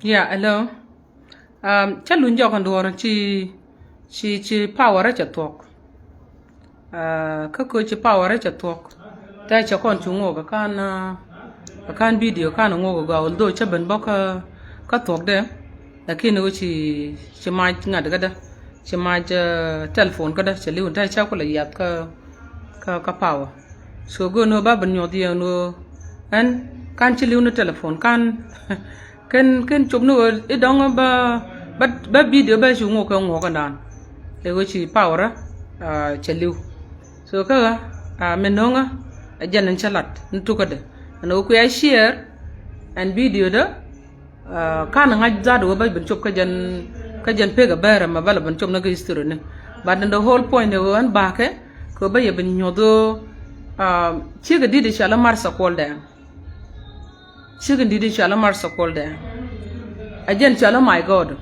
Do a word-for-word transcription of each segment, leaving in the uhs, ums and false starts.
Yeah, hello. Um, cä luny jɔk in duɔr ci, ci, ci power cɛ thuɔk. Uh, kä ko ci power cɛ thuɔk. Tɛ cɛ kɔn cu ŋuɔk kan, uh, kan video kan ŋuɔk gɔaa, although cä ben bɔ kä, kä thuɔk dɛ. Lakin ko ci, ci mac ŋat kä dɛ. Ci mac, uh, telephone kä dɛ cɛ liw tɛ cɛ kulɛ yiath kä, kä, kä power. So go̱o̱n ɣöö ba ben nyuɔth yɛn ɣöö ɛn kan ci li̱w ni telephone kan kɛn, kɛn cop ni ɣöö i̱ dɔ̱ŋ ba, ba, ba video ba ci ŋuɔk kɛ ŋuɔk kɛ naan. Ɛ ɣöö ci power, ah, cɛ li̱w. So kä ɣä, ah, mi no̱ŋä ɛ jɛn in cä lat ni tukädɛ ɛn ɣöö kuɛ share ɛn video dä. Ah, kan ŋa̱c dhat wä ba ben cop kä jɛn, kä jɛn pek a bɛr ɛmɛ ba la ben cop ni kä history ni. But in the whole point ɛ ɣöö ɛn bakɛ kɛ ɣöö ba yɛ ben nyuɔth ɣöö, ah, cikɛ di̱t i̱ cɔal i̱ Martha Kuɔl Dɛŋ. Cikɛ di̱t i̱ cɔal i̱ Martha Kuɔl Dɛŋ. Ɛ jɛn cɔal i̱ my God.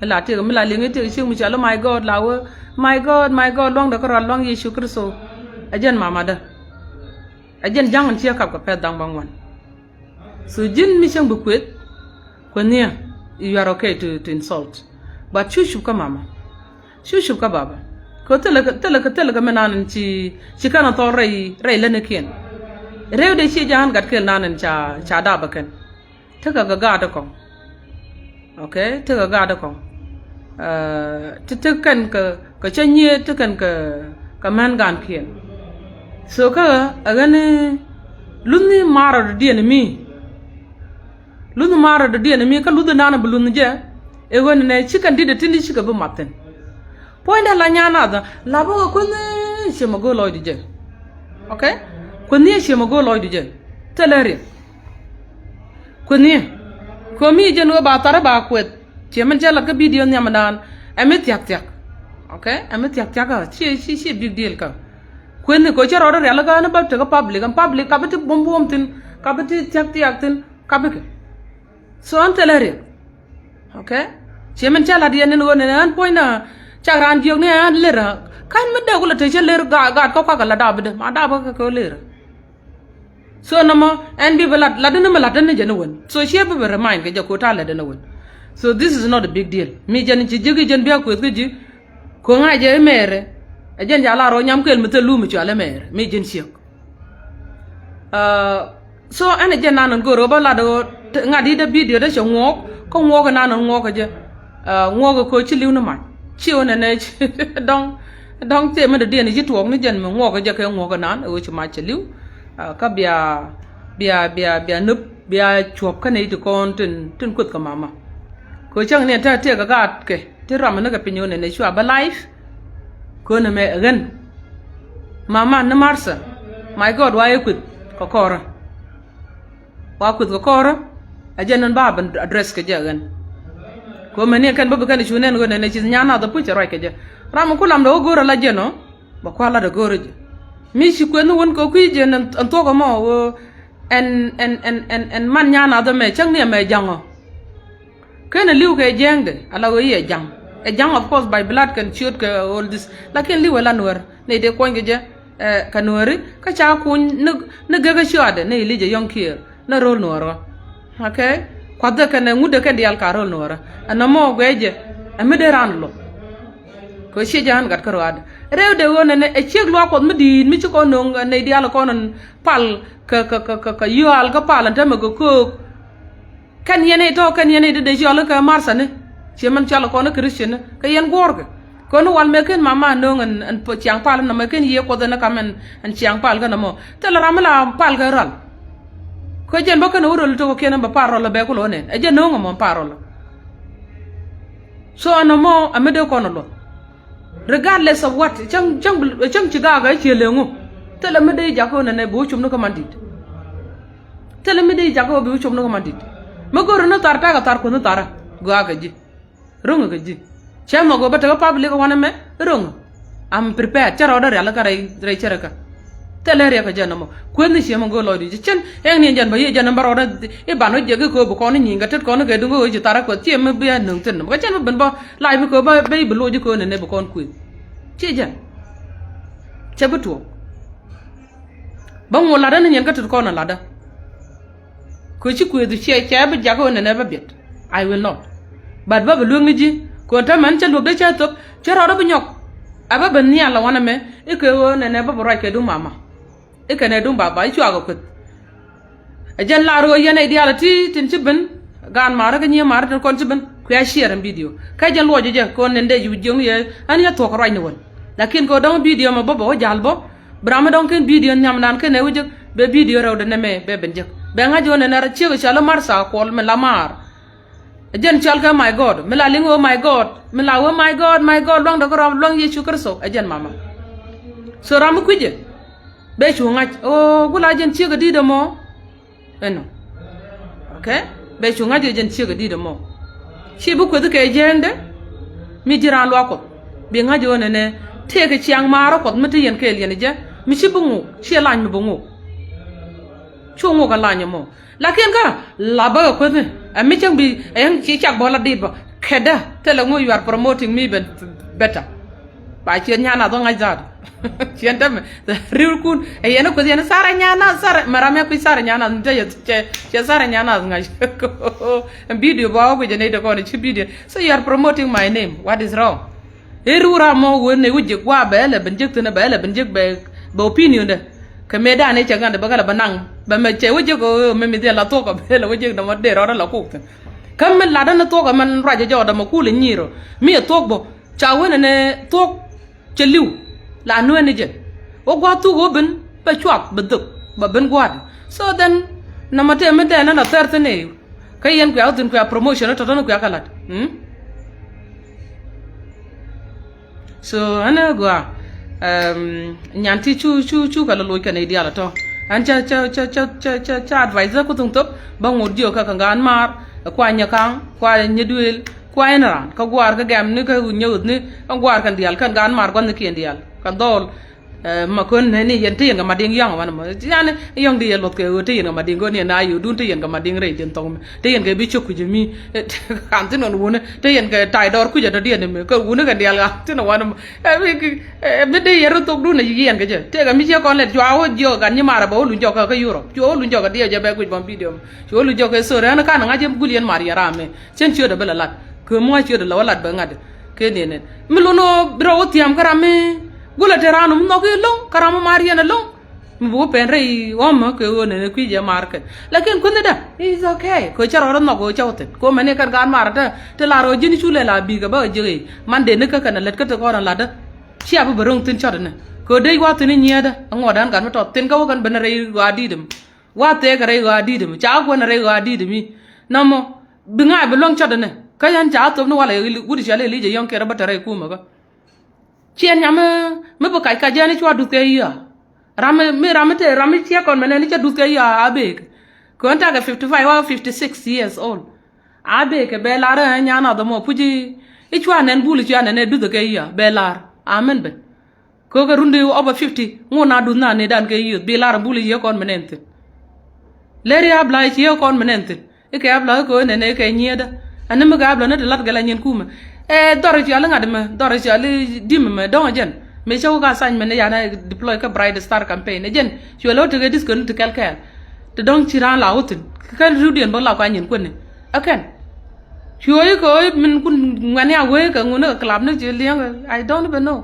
Mi la tiek, mi la liŋ i̱ tiek, ciek mi cɔal i̱ my God, la wee my God, my God, luaŋdɛ kä rual luaŋ Yecu Kritho. Ɛ jɛn mamadä. Ɛ jɛn ja̱ŋ in ciɛ kap kɛ pɛth da̱ŋ bäŋuan. So ji̱n mi cäŋ bi kueth, kueth niɛ, you are okay to, to insult. But cu cup kä mama. Cu cup kä baba. Kɛ thilɛ kɛ, thilɛ kɛ, thilɛ kɛ mi nan in ci, ci kɛn a thɔl rɛy, rɛy länikiɛn. Rɛw dee ci ja̱a̱n gat kɛl nan in ca, ca dap ɛ kɛn. Tekɛ kɛ gaat ɛ kɔŋ. Okay, tekɛ gaat ɛ kɔŋ. Ɛ, ti, ti kɛn kɛ, kɛ cä nyiee, ti kɛn kɛ, kɛ män gaankiɛn. So kä ɛ ɣän luthni maarɔdiɛn mi. Luthni maarɔdiɛn mi kä luthni nan bi luthni jɛ. Ɛ ɣän nɛ ci kɛn di̱t ɛ tin di cikɛ bi mat thi̱n. Puɔ̱nydɛ la nyan nath la bä kɛ kuänh ni ciɛ mɛ go̱o̱r lɔcdu jɛ. Okay? Kuänh ni ciɛ mɛ go̱o̱r lɔcdu jɛ. Thilɛ riɛk. Kuänh ni. Kɛ mi jɛn ɣöö ba thar ba kueth. Ciɛ min cɛ lat kä video nhiamdan. Ɛ mi thia̱k thia̱k. Okay? Ɛ mi thia̱k thia̱k kä. Ciɛ, ciɛ, ciɛ big deal kä. Kuänh ni kɛ cä rɔɔdɛ rial kä ni bä tekä public. Ɛn public ka bi ti buɔm buɔm thi̱n. Ka bi ti thia̱k thia̱k thi̱n. Ka bikɛ. So ɣän thilɛ riɛk. Okay? Ciɛ min cä la̱t yɛn ni ɣöö nɛnɛ ɣän puɔ̱nydä cak raan jiök ni ɣän ler. Ka̱n mi dee kulɛ te cä ler ga-, gaat kä kuakä la dap bidä ma dap kä kɛ ler. So nɔmɔ ɛn bi bi lat, lat ni mi lat ni jɛ ni wen. So ciɛ bi bi remind kɛ jɛ ko̱ ta̱a̱ lat ni wen. So this is not a big deal. Mi jɛn ci ji̱k i̱ jɛn bia kueth kä ji̱. Ko̱ ŋa̱c jɛ i̱ mɛɛrɛ. Ɛ jɛn ca lar rɔ nyam kɛl mi thil lum i̱ cual i̱ mɛɛrɛ. Mi jɛn ciek. Aa, so ɛn ɛ jɛ nan in go̱o̱r ɣöö bä lat ɣöö ŋa̱t i̱ dee video dee cɛ ŋuɔɔk kä ŋuɔɔk ɛ nan in ŋuɔɔk ɛ jɛ. Aa, ŋuɔɔk ɛ ko̱ ci li̱w ni mac ci ɣöö nɛnɛ dɔ̱ŋ dɔ̱ŋ thiem in dee diɛn i̱ ci tuɔɔk ni jɛn mi ŋuɔɔk ɛ jɛ kɛ ŋuɔɔk ɛ nan ɛ ɣöö ci mac cɛ li̱w. Aa, kä bia bia bia bia nöp bia cuɔ̱p kä nɛy ti kɔn tin tin kueth kɛ mama. Ko̱ cäŋ ni ɛn te tiɛɛk ɛ gaatkɛ. Ti ram ni kɛ piny ɣöö nɛnɛ cua bä live. Köönɛ mɛ ɛ ɣän. Mama ni Martha. My God, wa ɛ kueth kɛ kɔrä. Wa kueth kɛ kɔrä. Ɛ jɛn ni ba ben address kɛ jɛ ɛ ɣän. Köömɛ ni kɛn bä bi kɛn cu nɛn ɣöö nɛnɛ ci nyan nath ɛ puc ɛ ruac kɛ jɛ. Ram ɛ ku lamdɛ wä go̱o̱rä la jɛn ɔ. Bɛ kua̱r lat ɛ go̱o̱rä jɛ. Mi ci kueth ni wän kɛ kui̱ jɛ ɛn thuɔ̱k ɛmɔ ɣöö ɛn ɛn ɛn ɛn ɛn man nyan nath ɛmɛ cäŋ ni ɛmɛ ja̱ŋ ɔ. Ken a li̱w kɛ jiɛŋdɛ ala ɣöö i̱ ɛ ja̱ŋ. Ɛ ja̱ŋ of course by blood kɛn ciöt kɛ all this. Lakin li̱w ɛ la nuäär ni dee kuɔny kɛ jɛ, eh, kɛ nuääri kä ca kuny ni, ni gekä ciɔaadɛ ni Elijah Yɔ̱ŋ Kiɛɛr ni ro̱l nuäärä. Okay? Kuathdɛ kɛn ɛ ŋutdɛ kɛn diaal ka ro̱l nuäärä. Ɛn nɔmɔ guɛc jɛ ɛ mi dee raan luɔth. Kɛ ciɛ jɛ ɣän gat kä ruaadɛ rɛwdɛ ɣöö nɛnɛ ɛ ciek luaak Kuɔth mi di̱i̱t mi ci kɔn no̱o̱ŋ ɛ nɛy diaal kɔn ɛn pal kɛ, kɛ, kɛ, kɛ, kɛ yual kä pal ɛn tämɛ kɛ köök. Kɛn yɛn i̱ tɔ̱ kɛn yɛn i̱ dee dee cɔl i̱ kɛ Martha ni. Ciɛ mɛn cɔl i̱ kɔn i̱ Christian ni kɛ yɛn guɔ̱ɔ̱rkɛ. Kɛ ni wal mëë ken mama no̱o̱ŋ ɛn, ɛn ciaŋ pal ɛn nɔmɔ kɛn yiëë Kuɔth ɛn ɛ kam ɛn, ɛn ciaŋ pal kä nɔmɔ. Thilɛ ram mi la pal kɛ rɔl. Kɛ jɛn bä kɛn ɛ wä rɔl i̱ tɔ̱ kɛ kiɛn ɛn bɛ pal rɔl ɛ bɛ kulɛ wä nɛn ɛ jɛn no̱o̱ŋ ɛmɔ pal rɔl. So ɛn nɔmɔ ɛ mi dee kɔn ɛ luɔth. Regardless of what cäŋ, cäŋ, cäŋ ci gakä ciɛ leŋu. Thilɛ mi dee jakä wä nɛnɛ bi wä cum ni kä man di̱t. Thilɛ mi dee jakä wä bi wä cum ni kä man di̱t. Mi go̱r ni thar takä thar kuäth ni tharä. Gɔaa kɛ ji̱. Ro̱ŋ kɛ ji̱. Cɛ nhɔk wä bä tekä public wanɛ mɛ ro̱ŋ. I'm prepared cä rɔɔdä rial kä rɛy, rɛy cärä kä. Thilɛ riɛk kɛ jɛ nɔmɔ kueth ni ciɛ mɛ go̱o̱r lɔcdu ji̱ cin. Ɛŋ ni jɛn bä yiëë jɛn bä rɔɔdä i̱ ban wä jiɛk i̱ köö bi kɔn i̱ nyi̱i̱ŋ kɛ tet kɔn i̱ kɛ duŋ kɛ wä ji̱ tharä kuɛth ciɛ mi bi a nöŋ thin nɔmɔ kɛ cɛn bä ben bä live i̱ köö bä, bä i̱ bi loc i̱ köö nɛnɛ bi kɔn kueth. Ciɛ jɛn. Cɛ bi tuɔɔk. Bä ŋuɔ latdä ni nyɛn kä tet kɔn a latdä. Kɛ ci kuëëth ciɛ cɛ bi jak ɣöö nɛnɛ bä biɛt. I will not. But bä bi luek ni ji̱ kɔn täämɛ cä luek dee cä thop cä rɔɔdä bi nyɔk. Ɛ bä bi nhial la wanɛ mɛ i̱ kɛ ɣöö nɛnɛ bä bi ruac kɛ duŋ mama. I̱ kɛnɛ duŋ baba i̱ cuakɛ kueth. Ɛ jɛn lar ɣöö yɛn ɛ diaal ɛ ti tin ci ben. Gaan marä kä nyiee marä tin kɔn ci ben kuɛ share in video kä jɛn luɔc jɛ kɔn nɛn dee ji̱ wi̱c jiöŋ yɛ. Ɛn yɛ thuɔ̱k ruac ni wän. Lakin kɛ ɣöö dɔ̱ŋ video mɛ bä bä wä ja̱l bä. Bi ram mi dɔ̱ŋ ken video nhiam nan ken ɛ wä jek bɛ video rɛw dɛ nɛmɛ bɛ ben jek bɛ ŋa̱c ɣöö nɛn ɛ ciek ɛ cɔal i̱ Martha Kuɔl mi la maar. Ɛ jɛn cɔal kɛ my God mi la liŋ ɣöö my God mi la ɣöö my God my God luaŋdɛ kä rɔm luaŋ Yecu Kritho ɛ jɛn mama. So ram mi kui̱cɛ bɛ cu ŋa̱c ɣöö gula jɛn ciek ɛ di̱t ɛmɔ. Ɛnɔ. Okay. Bɛ cu ŋa̱c ɣöö jɛn ciek ɛ di̱t ɛmɔ. Ci bi kueth kɛ jiääkdɛ mi ji̱ raan luaak Kuɔth. Bi ŋa̱c ɣöö nɛnɛ tëëkɛ ciaŋ maarä Kuɔth mi te yɛn kɛɛl yɛn jɛ mi ci bi ŋuk ci lany mi bi ŋuk. Cu ŋuk ɛ lany ɛmɔ. Lakin kä la bä kɛ kueth ni ɛ mi cäŋ bi ɛ yɛn ci cak bä la diit bä kɛdä thilɛ ŋu you are promoting me even better. Ba ciɛ nyan nath ŋa̱c that. Ciɛn tämɛ riwkun ɛ yɛn kueth yɛn Sarah nyan nath Sarah mɛ ram yɛ kui̱ Sarah nyan nath mi te yɛ cɛ cɛ Sarah nyan nath ŋa̱c. Video ba wä kui̱ jɛ ney te kɔn ci video. So you are promoting my name. What is wrong? I̱ riw ram mɔ wen ni wä jek wa bɛ lɛ ben jek thin bɛ lɛ ben jek bɛ bɛ opinion dɛ. Kɛ mëë dan i̱ cɛ ŋa̱n dɛ bɛ kɛ lɛ bɛ naŋ bɛ mɛ cɛ wä jek ɣöö mɛ mi dhiɛl la thuɔk bɛ lɛ wä jek dɛ mɔ dee rɔɔdɛ la kok thin. Kä mi latdä ni thuɔk ɛmɛn ruacɛ jɔɔdɛ mɛ kulɛ nyiir ɔ mi ɛ thuɔk bä ca wen ɛnɛ thuɔk. Cɛ li̱w la nueeni jɛ wä gua̱a̱th thuk wä ben bɛ cuath bɛ dhök bɛ ben gua̱a̱th. So then nɔmɔ tëë mi dɛɛn ɛn a thɛr thin i̱ kä yɛn kuɛ wä thin kuɛ promotion tɔ̱tɔ̱ni kuɛ kɛ la̱t. So ɛn ɛ gɔaa. Nyan ti cu cu cu kɛ lɛ loc kɛn i̱ diaal ɛ tɔ̱ ɛn cä cä cä cä cä cä advice ku thuŋ thop bä ŋot jiök kä kɛ gaan maar. Kua nyɛ ka̱a̱ŋ kua nyɛ duëël kua ɛn raan kä guaar kä gɛm ni kä nyɛ ɣöth ni. Kä guaar kɛn diaal kɛn gaan maar gua̱thnikiɛn diaal kɛn dhɔɔl. Ma kön nɛ ni yɛn te yɛn kɛ Madiŋ yɔ̱ŋ wanɛ mɔ yani yɔ̱ŋ di yɛ luɔth kɛ ɣöö te yɛn kɛ Madiŋ kön yɛn a yɛ dun te yɛn kɛ Madiŋ rɛy diɛn thɔŋ mi te yɛn kɛ bi cök kui̱c mi. Kan thin ɣän wunä te yɛn kɛ tay dɔɔr kui̱c a tɔ diɛn mi kɛ wunä kɛ diaal kan thin wanɛ mɔ. Ɛ mi dee yɛn rɔ thok dun a yɛn kɛ jɛ tëëkɛ mi ciɛ kɔn lɛt cua wä jiɔk kan nyi marɛ bɛ wä luny jɔk kä Europe cua wä luny jɔk kɛ diɛw jɛ bɛ kui̱c bɔm video mi cua wä luny jɔk kɛ sorry ɣän kan ŋa̱c yɛn gul yɛn mar yɛn ram mi. Cien ciötdä bä lɛ lat kɛ mua̱a̱c ciötdä lɛ wä lat bä ŋa̱t. Kɛ niɛn ɛn mi lun ɣöö bi rɔ wä thiam kä ram mi gulɛ te raan wä mi nhɔk i̱ lo̱ŋ kä ram wä maar yɛn ɛ lo̱ŋ. Mi bi wä pɛn rɛy ɣɔ̱mä kɛ ɣöö nɛn ɛ kui̱ jɛ maar kɛn lakin kuenhdä is okay kɛ cä rɔɔdä nhɔk ɣöö cä wä thi̱n kɛ ɣöö mɛn i̱ kɛn gaat maar tä te la rɔɔ ji̱n cu lɛ la bi̱i̱ kɛ bä ɛ jiäk i̱ man dee ni kä kɛn ɛ lät kä te kɔn ɛ latdä. Cia bi bɛ ro̱ŋ thi̱n cɔtdä nɛ kɛ ɣöö dec wa̱ thi̱n i̱ nyiɛɛdä ɛ ŋuɔ̱tdä ɣän gat mi tɔt thi̱n kä wä kɛn ben rɛy ɣɔaa di̱i̱t ɛmɛ. Wa̱ thɛɛk rɛy ɣɔaa di̱i̱t ɛmɛ ca kuɛn rɛy ɣɔaa di̱i̱t ɛmɛ. Nɔmɔ bi ŋa̱a̱c bi luäŋ cɔt ɛnɛ kä yɛn ca thop ni walɛ wut cɔal Elijah yɔ̱ŋ kɛn rɔ bä te rɛy kumä kä. Ciɛn nyam mi bi kac kac jɛn i̱ cua duth kɛ yia̱a̱. Ram mi ram mi te ram mi ciɛ kɔn mɛnɛ ni cä duth kɛ yia̱a̱ a beek. Kɛ ɣän takɛ fifty five wa fifty six years old. A beek kɛ bɛ lar ɛ nyan a dhɔmɔ puc i̱ cua nɛn bul i̱ cua nɛn ɛ duth kɛ yia̱a̱ bɛ lar. Amen ben. Kökɛ run di over fifty ŋun a duth na ni dan kɛ youth bi lar bul i̱ ciɛ kɔn mi nɛn thi̱n. Leri a bla i̱ ciɛ kɔn mi nɛn thi̱n. I̱ kɛ a bla i̱ köö nɛn i̱ kɛ nyiëëdä. Ani mi kɛ a bla ni ti lat gɛl a nyin kumɛ. Ɛ dhɔr i̱ ciali ŋa̱t mɛ dhɔr i̱ ciali dim mɛ dɔ̱ŋ a jɛn. Mi cä wä ka sany mɛ ni yan a deploy kä Bright Star campaign ɛ jɛn. Cuɛ lɛ wä tekɛ disco ni ti kɛl kɛɛl. Ti dɔ̱ŋ ci raan la wä thi̱n kɛn riwdiɛn bä la kua nyin kuäni. Ɛ kɛn. Cuɛ i̱ kɛ ɣöö min kun ŋuɛ̈ni a wee kɛ ŋuni kɛ club ni ci liɛŋ. I don't even know.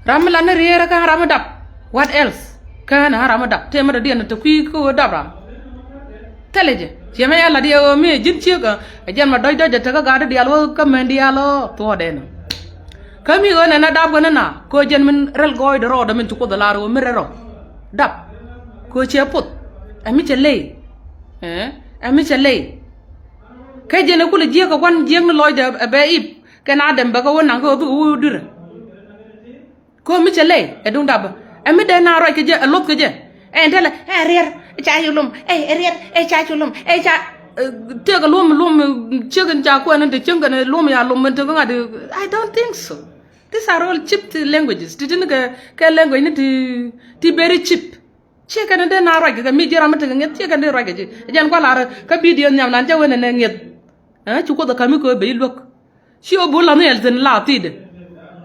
Ram mi lat ni riɛɛr kä ram mi dap. What else? Kä ni ram mi dap tëë mi dɔ̱diɛn te kui̱ kä ɣöö dap ram. Thilɛ jɛ ciɛ mɛ ya lat yɛ ɣöö mi ji̱n ciek ɛ jɛn mɛ dɔ̱c dɔ̱c jɛ tekä gat di diaal wä kä mɛn diaal ɔ thuɔɔdɛ ni. Kä mi ɣöö nɛn a dap kɛ ni na kɛ ɣöö jɛn min rɛl gɔɔydɛ rɔɔdɛ min ci Kuoth ɛ lar ɣöö mi rɛl rɔ dap. Kɛ ɣöö ciɛ puth ɛ mi cɛ ley. Ɛ mi cɛ ley. Kä jɛn ɛ kulɛ jiäk kɛ kuan jiäk ni lɔcdɛ ɛ bɛ ip kɛn a dɛm bɛ kɛ wä naŋ kɛ wä bikɛ wä dui̱rɛ. Kɛ ɣöö mi cɛ ley ɛ duŋ dapä ɛ mi dee na ruac kɛ jɛ ɛ loth kɛ jɛ. Ɛ ɛn tɛlɛ ɛ riɛr ɛ ca ci lom ɛ riɛr ɛ ca ci lom ɛ ca. Tëëkɛ luɔm luɔm ciek in ca kuɛn in te cieŋ kɛn luɔm ya lom in te kä ŋa̱t. I don't think so. These are all cheap languages ti tin kɛ kɛ language ni ti ti very cheap. Ciɛ kɛn in dee na ruac kɛ kɛ mi ji̱ ram mi tekɛ ŋi̱eth ciɛ kɛn dee ruac kɛ ji̱ ɛ jɛn kua lar kä bidio nhiam nan cä wen ɛn ɛ ŋi̱eth. Ɛ ci Kuoth ɛ ka̱m mi köö ben i̱ luäk. Ci ɣöö bi wä la̱th ni ɛl thi̱n la thi̱i̱dɛ.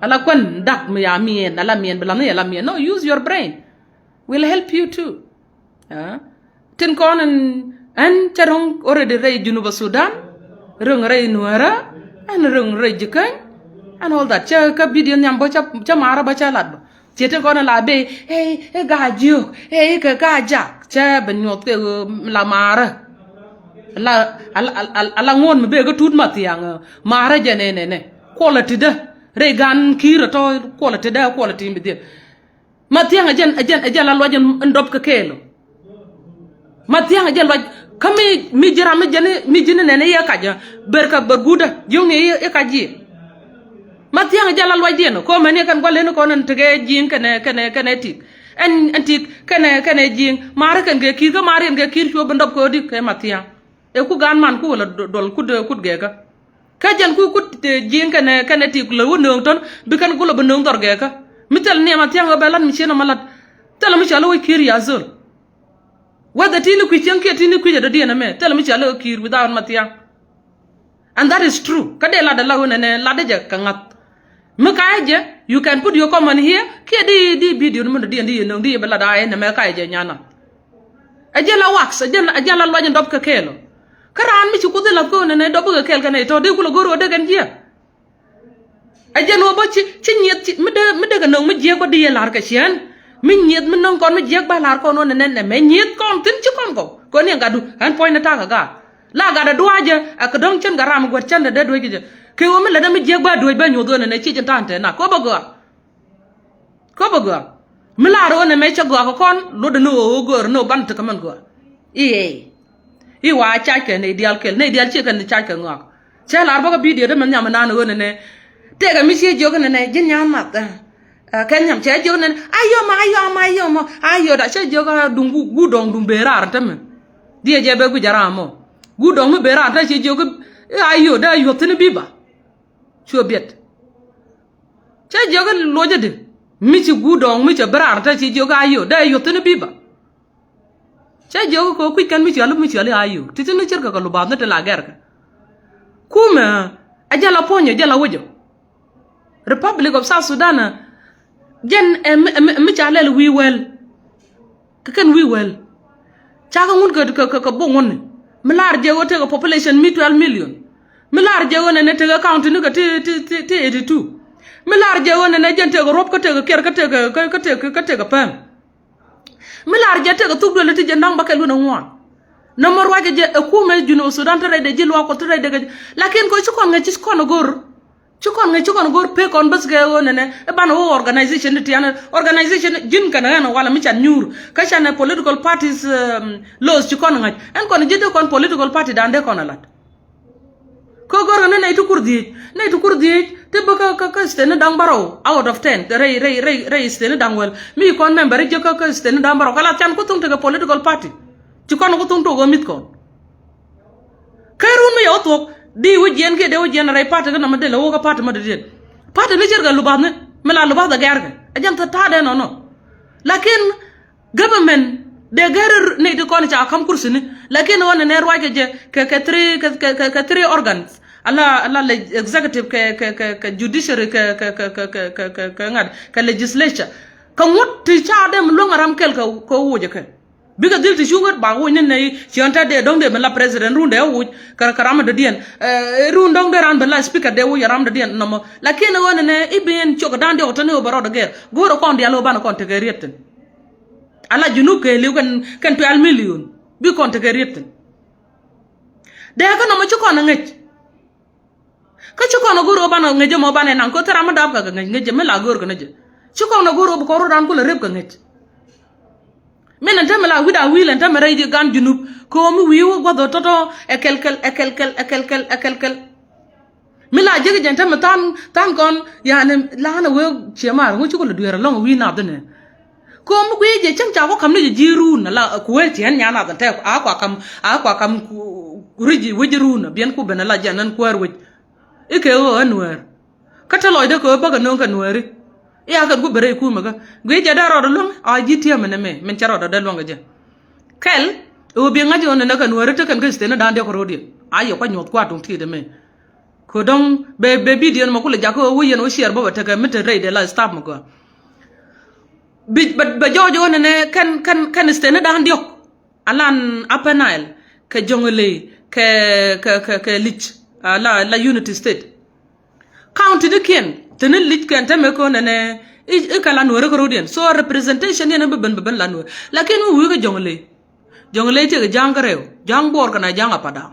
Ala kuän dak mi ya miɛn ala miɛn bi la̱th ni ɛl a miɛn no use your brain. Will help you too. Tin kɔn ɛn, ɛn cɛ ro̱ŋ already rɛy Junub Sudan, ro̱ŋ rɛy Nuäärä, ɛn ro̱ŋ rɛy Jikäny, and all that. Cɛ kä video nhiam bä cä, cä maarä bä cä lat bä. Ciɛ tin kɔn la bee, ey, ey gaa jiök, ey kɛ gaa jak. Cɛ ben nyuɔth kɛ ɣöö la maarä. La, ala, ala, ala, ala ŋuɔ̱t mi bee kä tut Mathiaŋ, maarä jɛ nɛ nɛ nɛ. Quality dä. Rɛy gan ki̱i̱r ɛ tɔ quality dä, quality mi dhiel. Mathiaŋ ɛ jɛn, ɛ jɛn, ɛ jɛn la luac in dɔp kɛ kɛɛl ɔ. Mathiaŋ ɛ jɛn luac kä mi, mi ji̱ ram mi jɛn, mi ji̱n nɛn i̱ yɛ kac ɛ ber kɛ ber guudä jiökni i̱, i̱ kac ji̱. Mathiaŋ ɛ jɛn la luacdiɛn ɔ kɛ ɣöö mɛn i̱ kɛn gua̱l in kɔn in tekɛ ji̱i̱ŋ kɛnɛ, kɛnɛ, kɛnɛ tik. Ɛn, ɛn tik kɛnɛ, kɛnɛ ji̱i̱ŋ. Maarä kɛn kɛ ki̱i̱r kä maarä in kɛ ki̱i̱r cuɔ bi dɔp kɛ ɣöö di kɛ Mathiaŋ. Ɛ ku gaan man ku wä la duɔl kut, kut gɛɛkä. Kä jɛn ku kut ji̱i̱ŋ kɛnɛ, kɛnɛ ti lɛ wä nööŋ tɔ̱n bi kɛn gulɛ bi nööŋ dhɔr gɛɛkä. Mi thil niɛm Mathiaŋ ɣä bɛ lat mi cieen ɔmɔ lat. Thilɛ mi cɔal i̱ wec ki̱i̱r ya zol. Whether ti̱n i̱ kui̱c cieŋ kiɛ ti̱n i̱ kui̱c ɛ dɔ̱diɛn ɛmɛ thilɛ mi cɔal i̱ wec ki̱i̱r without Mathiaŋ. And that is true. Kä dee latdɛ la ɣöö nɛnɛ latdɛ jɛ kɛ ŋa̱th. Mi ka̱a̱c jɛ, you can put your comment here kiɛ di, di video ni mi dɔ̱diɛn di yɛ nööŋ di yɛ bɛ lat a ɛn ɛmɛ ka̱a̱c jɛ nyanä. Ɛ jɛn la wax, ɛ jɛn, ɛ jɛn la luac in dɔp kɛ kɛɛl ɔ. Kä raan mi ci Kuoth in la̱th kä ɣöö nɛnɛ dɔp kɛ kɛɛl kɛnɛ tɔ̱ dee kulɛ go̱r ɣöö dee kɛn jiɛk. Ɛ jɛn ɣöö bä ci, ci nyieth ci, mi dee, mi dee kɛ nöŋ mi jiɛk bä di yɛ la̱r kɛ ciɛɛn. Mi nyieth mi nöŋ kɔn mi jiɛk bä la̱r kɔn ɣöö nɛnɛ nɛmɛ nyieth kɔn thi̱n ci kɔn kɔk. Kɔn ni ɛn gatdu ɛn puɔ̱ny ni ta̱a̱ kɛ gaak. La gatdɛ dua̱a̱cɛ ɛ kɛ dɔ̱ŋ cɛn kɛ ram guäär cɛn dɛ dee duec kɛ jɛ. Kɛ ɣöö mi lätdɛ mi jiɛk bä duec bä nyoth ɣöö nɛnɛ ci jɛn ta̱a̱ tɛn na kɔ bä gɔaa. Kɔ bä gɔaa. Mi laar ɣöö nɛ mɛ cä gɔaa kɛ kɔn luɔtdɛ ni ɣöö ɣöö gɔaa ni ɣöö ban tekɛ mɛn gɔaa. I̱ ëë. I̱ wa cackɛ nɛy diaal kɛl, nɛy diaal ciɛ kɛn cackɛ ŋɔak. Cɛ laar bä kä bidio dee mɛ nhiam inan ɣöö nɛnɛ. Tëëkɛ mi ciɛ jiök nɛnɛ ji̱n nyan math. Ɛ, ɛ, kɛ nhiam cɛ jiök nɛnɛ ayom, ayom, ayom. Ayom da cɛ jiök a duŋ gu, gu dɔŋ duŋ bëë raar tämɛ. Diɛ jɛ bɛ guic a ram mɔ. Gu dɔŋ mi bëë raar tämɛ ciɛ jiök i̱ ayom da yuɔth thi̱n i̱ bi̱i̱ ba. Cuɛ biɛt. Cä jiök i̱ luɔcädi mi ci guut dɔɔŋ mi cɛ bi raar te ci jiök i̱ ayö dee yuɔth thi̱n i̱ bi̱i̱ ba. Cä jiök i̱ kɛ kui̱c kɛn mi ci alup mi ci ali ayö ti thi̱n i̱ ce̱tkɛ kɛ lubath ni ti la gɛrkɛ. Kumɛ ɛ jɛ la puɔ̱nyɛ jɛ la wecä. Republic of South Sudan ɛ jɛn ɛ mi, ɛ mi, ɛ mi ca lɛl wi̱i̱ wɛl. Kɛ kɛn wi̱i̱ wɛl. Cakɛ ŋun kɛ, kɛ, kɛ, kɛ bok ŋun ni. Mi lar jɛ ɣöö tekɛ population mi twelve million. Mi lar jɛ ɣöö nɛnɛ tekɛ county ni kɛ ti, ti, ti, ti eighty two. Mi lar jɛ ɣöö nɛnɛ jɛn tekɛ ruɔ̱p kä tekɛ kiɛr kä tekɛ, kä, kä tekɛ, kä tekɛ pɛm. Mi lar jɛ tekɛ thuk duël ti jɛ naŋ bä kɛ luɔ̱n ɛ ŋuan. Nɔmɔ ruacɛ jɛ ɛ kumɛ Junub Sudan ti rɛydɛ ji̱ luaak Kuɔth ti rɛydɛ kɛ. Lakin kɔ ci kɔn ŋäc ci kɔn ɛ go̱r. Ci kɔn ŋäc ci kɔn go̱r pek kɔn bäth kɛ ɣöö nɛnɛ i̱ banɛ wä organization ni tianɛ organization ji̱n kɛnɛ ɣän walɛ mi can nyuur kä canɛ political parties, um, laws ci kɔn ŋäc ɛn kɔn ji̱ dee kɔn political party dan dee kɔn a lat. Kä go̱r kɛ ni nɛy ti kur dhiec nɛy ti kur dhiec ti bä kä, kä, kä state ni da̱ŋ bärɔw out of ten rɛy, rɛy, rɛy, rɛy state ni da̱ŋ wäl mi kɔn member i̱ jiäk kä, kä state ni da̱ŋ bärɔw kɛ la can ku thuŋ tekɛ political party. Ci kɔn ku thuŋ tok ɣä mi̱th kɔn. Kä run mi yɛ wä thuɔ̱k di wä jiɛn kiɛ dee wä jiɛn rɛy party kä nɔmɔ dee lɛ wä kä party ma dee diɛn. Party ni ce̱tkɛ lubathni mi la lubath ɛ gɛrkɛ ɛ jɛn thä ta̱a̱dɛ nɔnɔ. Lakin government dee gɛr ni ti kɔn ca ka̱m kursini. Lakin ɣän nɛ ruackɛ jɛ kɛ, kɛ three, kɛ, kɛ, kɛ, kɛ three organs. Ala, ala lɛ executive kɛ, kɛ, kɛ, kɛ judiciary kɛ, kɛ, kɛ ŋa̱t kɛ legislature. Kɛ ŋuɔ̱t ti ca dee mi luäŋ a ram kɛl kɛ, kɛ wocɛ kɛ. Bikɛ dhil ti cuŋ ɣöt bak wuc ni nɛy ciɛn te dee dɔ̱ŋ dee mi la president run dee wuc kɛ, kɛ ram mi dɔ̱diɛn. Eh, run dɔ̱ŋ dee ran bi la speaker dee wuc ram dɔ̱diɛn nɔmɔ. Lakin ɣöö nɛnɛ i̱ bi ɛn ciök da̱a̱n diɔk te ni ɣöö bɛ rɔɔdɛ gɛr go̱o̱rɛ kɔn diaal ɣöö banɛ kɔn tekɛ riet thi̱n. Ala Junub kɛɛliw kɛn, kɛn twelve million bi kɔn tekɛ riet thi̱n. Dee kä nɔmɔ ci kɔn ɛ ŋäc. Kä ci kɔn a go̱r ɣöö banɛ ŋäc ɛmɔ banɛ naŋ kä thil ram mi dap kɛ kɛ ŋäc ŋäc jɛ mi la go̱r kɛ ni jɛ. Ci kɔn a go̱r ɣöö bi kɔn rɔ̱dan kulɛ rep kɛ ŋäc. Min ɛn tämɛ la wi̱cda wi̱i̱l ɛn tämɛ rɛy di gan Junub kɛ ɣöö mi wi̱i̱ wä gua̱th ɣöö tɔ̱tɔ̱ ɛ kɛl kɛl ɛ kɛl kɛl ɛ kɛl kɛl ɛ kɛl kɛl. Mi la jek jɛn tämɛ than than kɔn yani la̱a̱n ɛ wee ciɛ maar ŋu ci kulɛ dueer ɛlɔ̱ŋ wi̱i̱ nath inɛ. Kɛ ɣöö mi gui̱i̱ jɛ cäŋ ca wä ka̱m ni jɛ ji̱ ruun ala kuwee ciɛ ɛn nyan nath ɛn tɛk a kua ka̱m a kua ka̱m ku ri̱c wec ruun a biɛn ku ben ala jɛn ɛn kuäär wec. I̱ kɛ ɣöö ɛ nuäär. Kä te lɔcdä kɛ ɣöö bäkɛ nööŋ kɛ nuääri. I̱ a kɛn ku ben rɛy kumɛ kä guic jɛ dee rɔɔdɛ luäŋ a ji̱ ti̱emɛ nɛ mɛ min cɛ rɔɔdɛ dee luäŋ kɛ jɛ. Kɛl ɣöö bi ŋa̱c ɣöö nɛnɛ kɛ nuääri te kɛn kä siteni da̱a̱n diɔ̱k ro̱o̱diɛn a yɛ kuac nyuɔ̱th kua̱r tuŋ ti̱i̱t ɛmɛ. Kɛ dɔ̱ŋ bɛ, bɛ bidiɛn mɛ kulɛ jakä ɣöö wä yɛn wä ciɛɛr bä bɛ tekɛ mi te rɛy dee la staff mɛ gɔaa. Bi bɛ, bɛ jɔɔc ɣöö nɛnɛ kɛn, kɛn, kɛn siteni da̱a̱n diɔ̱k. Alan Upper Nile, kɛ Jonglei, kɛ, kɛ, kɛ, kɛ Lic, a, la, la Unity State. County ni kiɛn, te ni Lic kɛn te mɛ kɔn ɛnɛ, i, i kɛ la Nuɛri kɛ rɔ̱diɛn. So representation yɛn bi ben, bi ben la Nuɛri. Lakin mi wi̱i̱ kɛ Jonglei. Jonglei tëëkɛ Ja̱a̱ŋ kärɛw, Ja̱a̱ŋ Buɔɔr kɛnɛ Ja̱a̱ŋ Apadang.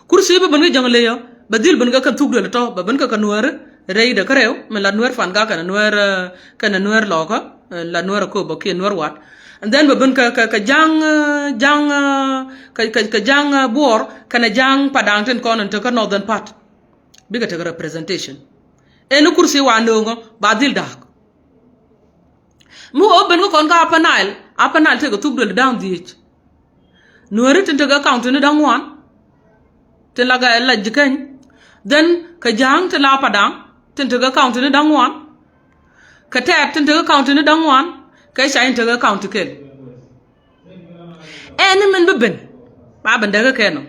Kursi bi ben kä Jonglei ɔ, bɛ dhil ben kä kɛn thuk duël tɔ, bɛ ben kä kɛ Nuɛri rɛydɛ kärɛw, min la Nuɛr Fangak kɛnɛ Nuɛr, eh, kɛnɛ Nuɛr Lɔkä, eh, la Nuɛr Akobo kiɛ Nuɛr Wat. And then bɛ ben kä, kä, kä Ja̱a̱ŋ, eh, Ja̱a̱ŋ, eh, kä, kä, kä Ja̱a̱ŋ, eh, Buɔɔr kɛnɛ Ja̱a̱ŋ Padang tin kɔn in te kä northern part. Bikɛ tek representation. Ɛn ni kursi wa nööŋä ba dhil da̱a̱k. Mi wä ben kä kɔn kä Upper Nile, Upper Nile tëëkɛ thuk duël da̱ŋ dhieec. Nuɛri tin tekɛ county ni da̱ŋ ŋuan, tin la, la Jikäny. Then kɛ Ja̱a̱ŋ tin la Padang, tin tekɛ county ni da̱ŋ ŋuan. Kɛ Tɛt tin tekɛ county ni da̱ŋ ŋuan, kɛ Cay tin tekɛ county kɛl. Ɛn ni min bi ben, ba ben dee kä kɛn ɔ.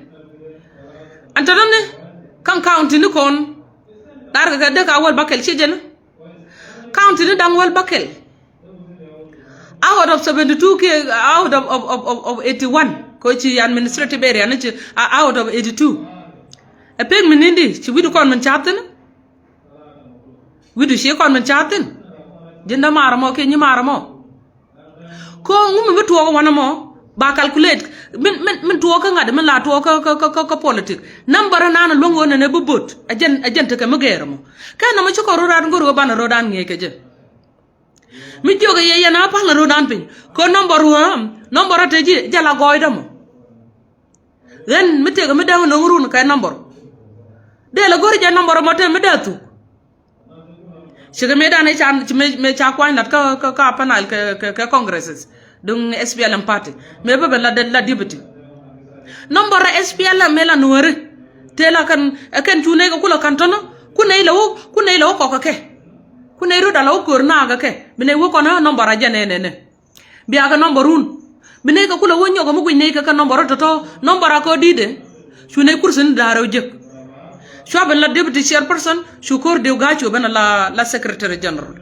Ɛn tɔ̱tɔ̱ ni kaŋ county ni kɔn, dar kɛ kɛ dee ka wäl bäkɛl ci jɛn. County ni da̱ŋ wäl bäkɛl. Out of seventy two kiɛ, out of, of, of, of, of eighty one. Kɛ ci administrative area ni ci, uh, out of eighty two. Ɛ pek mi nindi, ci wi̱du kɔn min ca̱p thin. Wi̱du ci kɔn min ca̱p thin. Ji̱n dee mar mɔ kiɛ nyi mar mɔ. Ko ŋu mi bi tuɔɔk wanɛ mɔ, ba calculate. Min, min, min tuɔɔk kä ŋa̱t, min la tuɔɔk kä, kä, kä, kä, kä politic. Number nan luäŋ ɣöö nɛnɛ bi bot. Ɛ jɛn, ɛ jɛn tekɛ mi gɛɛr mɔ. Kɛ nɔmɔ ci kɔn ro̱dan go̱r ɣöö banɛ ro̱dan ŋi̱eec kɛ jɛ. Mi jiök ɛ yɛ yɛn a pal na ro̱dan piny. Kɛ number wä, number a te ji̱, jɛ la gɔɔydä mɔ. Ɣän mi tëëkɛ mi dee wä no̱o̱ŋ run kɛ number. Dee la go̱r jɛ number mɔ te mi dee thuk. Cikɛ mëë dan ëë ca, mëë, mëë ca kuany lat kä, kä, kä Upper Nile kɛ, kɛ, kɛ congresses. Duŋ S P L M party. Mëë bä bɛ la, la deputy. Number S P L M mëë la Nuɛri. Tëë la kɛn, ɛ kɛn cu nɛy kɛ kulɛ ka̱n tɔ̱nä. Ku nɛy la wä, ku nɛy la wä kɔk kɛ kɛ. Ku nɛy rut ala wä köör naak kɛ kɛ. Bi nɛy wä kɔn ɛ number a jɛ nɛ nɛ nɛ. Bia kɛ number run. Bi nɛy kɛ kulɛ wä nyɔk mi guic nɛy kɛ kɛ number rɔ tɔ̱tɔ̱, number a kɔ di̱i̱dɛ. Cu nɛy kursi ni da̱a̱r rɛw jek. Cua ben la deputy chairperson, cu ko̱r diw ga̱a̱c cu ben la, la secretary general.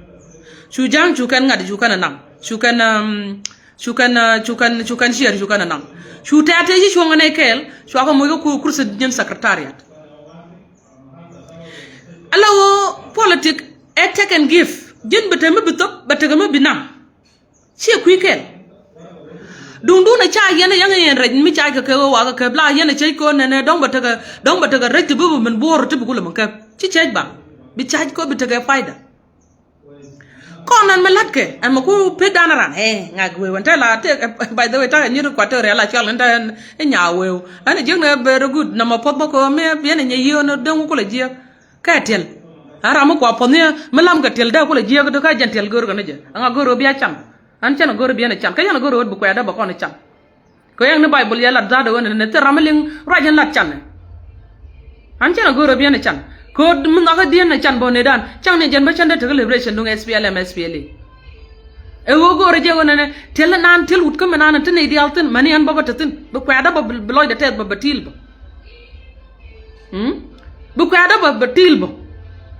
Cu ja̱a̱ŋ cu kɛn ŋa̱t cu kɛn ɛ naŋ. Cu kɛn, um, cu kɛn, uh, cu kɛn, cu kɛn chair cu kɛn ɛ naŋ. Cu tɛ̈t tëë ci cuɔ̱ŋ ɛ nɛy kɛɛl, cua kɛ moc kɛ ku-, kursi nyin secretariat. Ala ɣöö politic ɛ take and give. Ji̱n bi te mi bi thop, bɛ tekɛ mi bi naŋ. Ciɛ kui̱ kɛl. Duŋdun a ca yɛn a yɛn a yɛn rɛc mi ca kɛ kɛ ɣöö wakɛ kɛ bla yɛn a cäc kɛ ɣöö nɛnɛ dɔ̱ŋ bɛ tekɛ, dɔ̱ŋ bɛ tekɛ rɛc ti bi bi min buɔ̱ɔ̱r ti bi kulɛ mi kɛp. Ci cäc ba. Bi ca̱c kɛ ɣöö bi tekɛ faida. Kɔn ɛn mi la̱tkɛ ɛn mi ku pek dan ran. Ɛ, ŋak wee wän te la te, by the way, ta̱kɛ nyir Equatoria la cual ɛn te ɛn nya wee. Ɛn a jiäk ni very good. Nɔmɔ puɔth bä kɛ ɣöö mi yɛn a nyɛ yiëë ɛn dee ŋu kulɛ jiäk. Kɛ tiɛl. Ɛ ram mi kua puɔth ni mi lam kɛ tiɛl dee kulɛ jiäk dee kä jɛn tiɛl gör kɛ ni jɛ. Ɛŋa gör ɣöö bia can. An cɛn a gör ɣöö bia ni can. Kä yɛn a gör ɣöö bi kuɛɛdä bɛ kɔn can. Kɛ yɛn ni Baibol yɛ lat dhaat ɣöö ni ni thil ram mi liŋ ruac in lat can ni. An cɛn a gör ɣöö bia ni can. Kɛ ɣöö mi nhɔakä dieen ni can bä ni dan. Cäŋ ni jɛn bä cɛn dee tekɛ liberation duŋ S P L M, S P L A. Ɛ ɣöö go̱o̱rɛ jɛ ɣöö nɛnɛ tiɛl naan tiɛl wut kä mi naan ti nɛy diaal thi̱n mäni ɛn bä bä te thi̱n bi kuɛ̈tdä bä bi lɔcdɛ tɛth bä bä ti̱i̱l bä. Mm? Bi kuɛ̈tdä bä bä ti̱i̱l bä.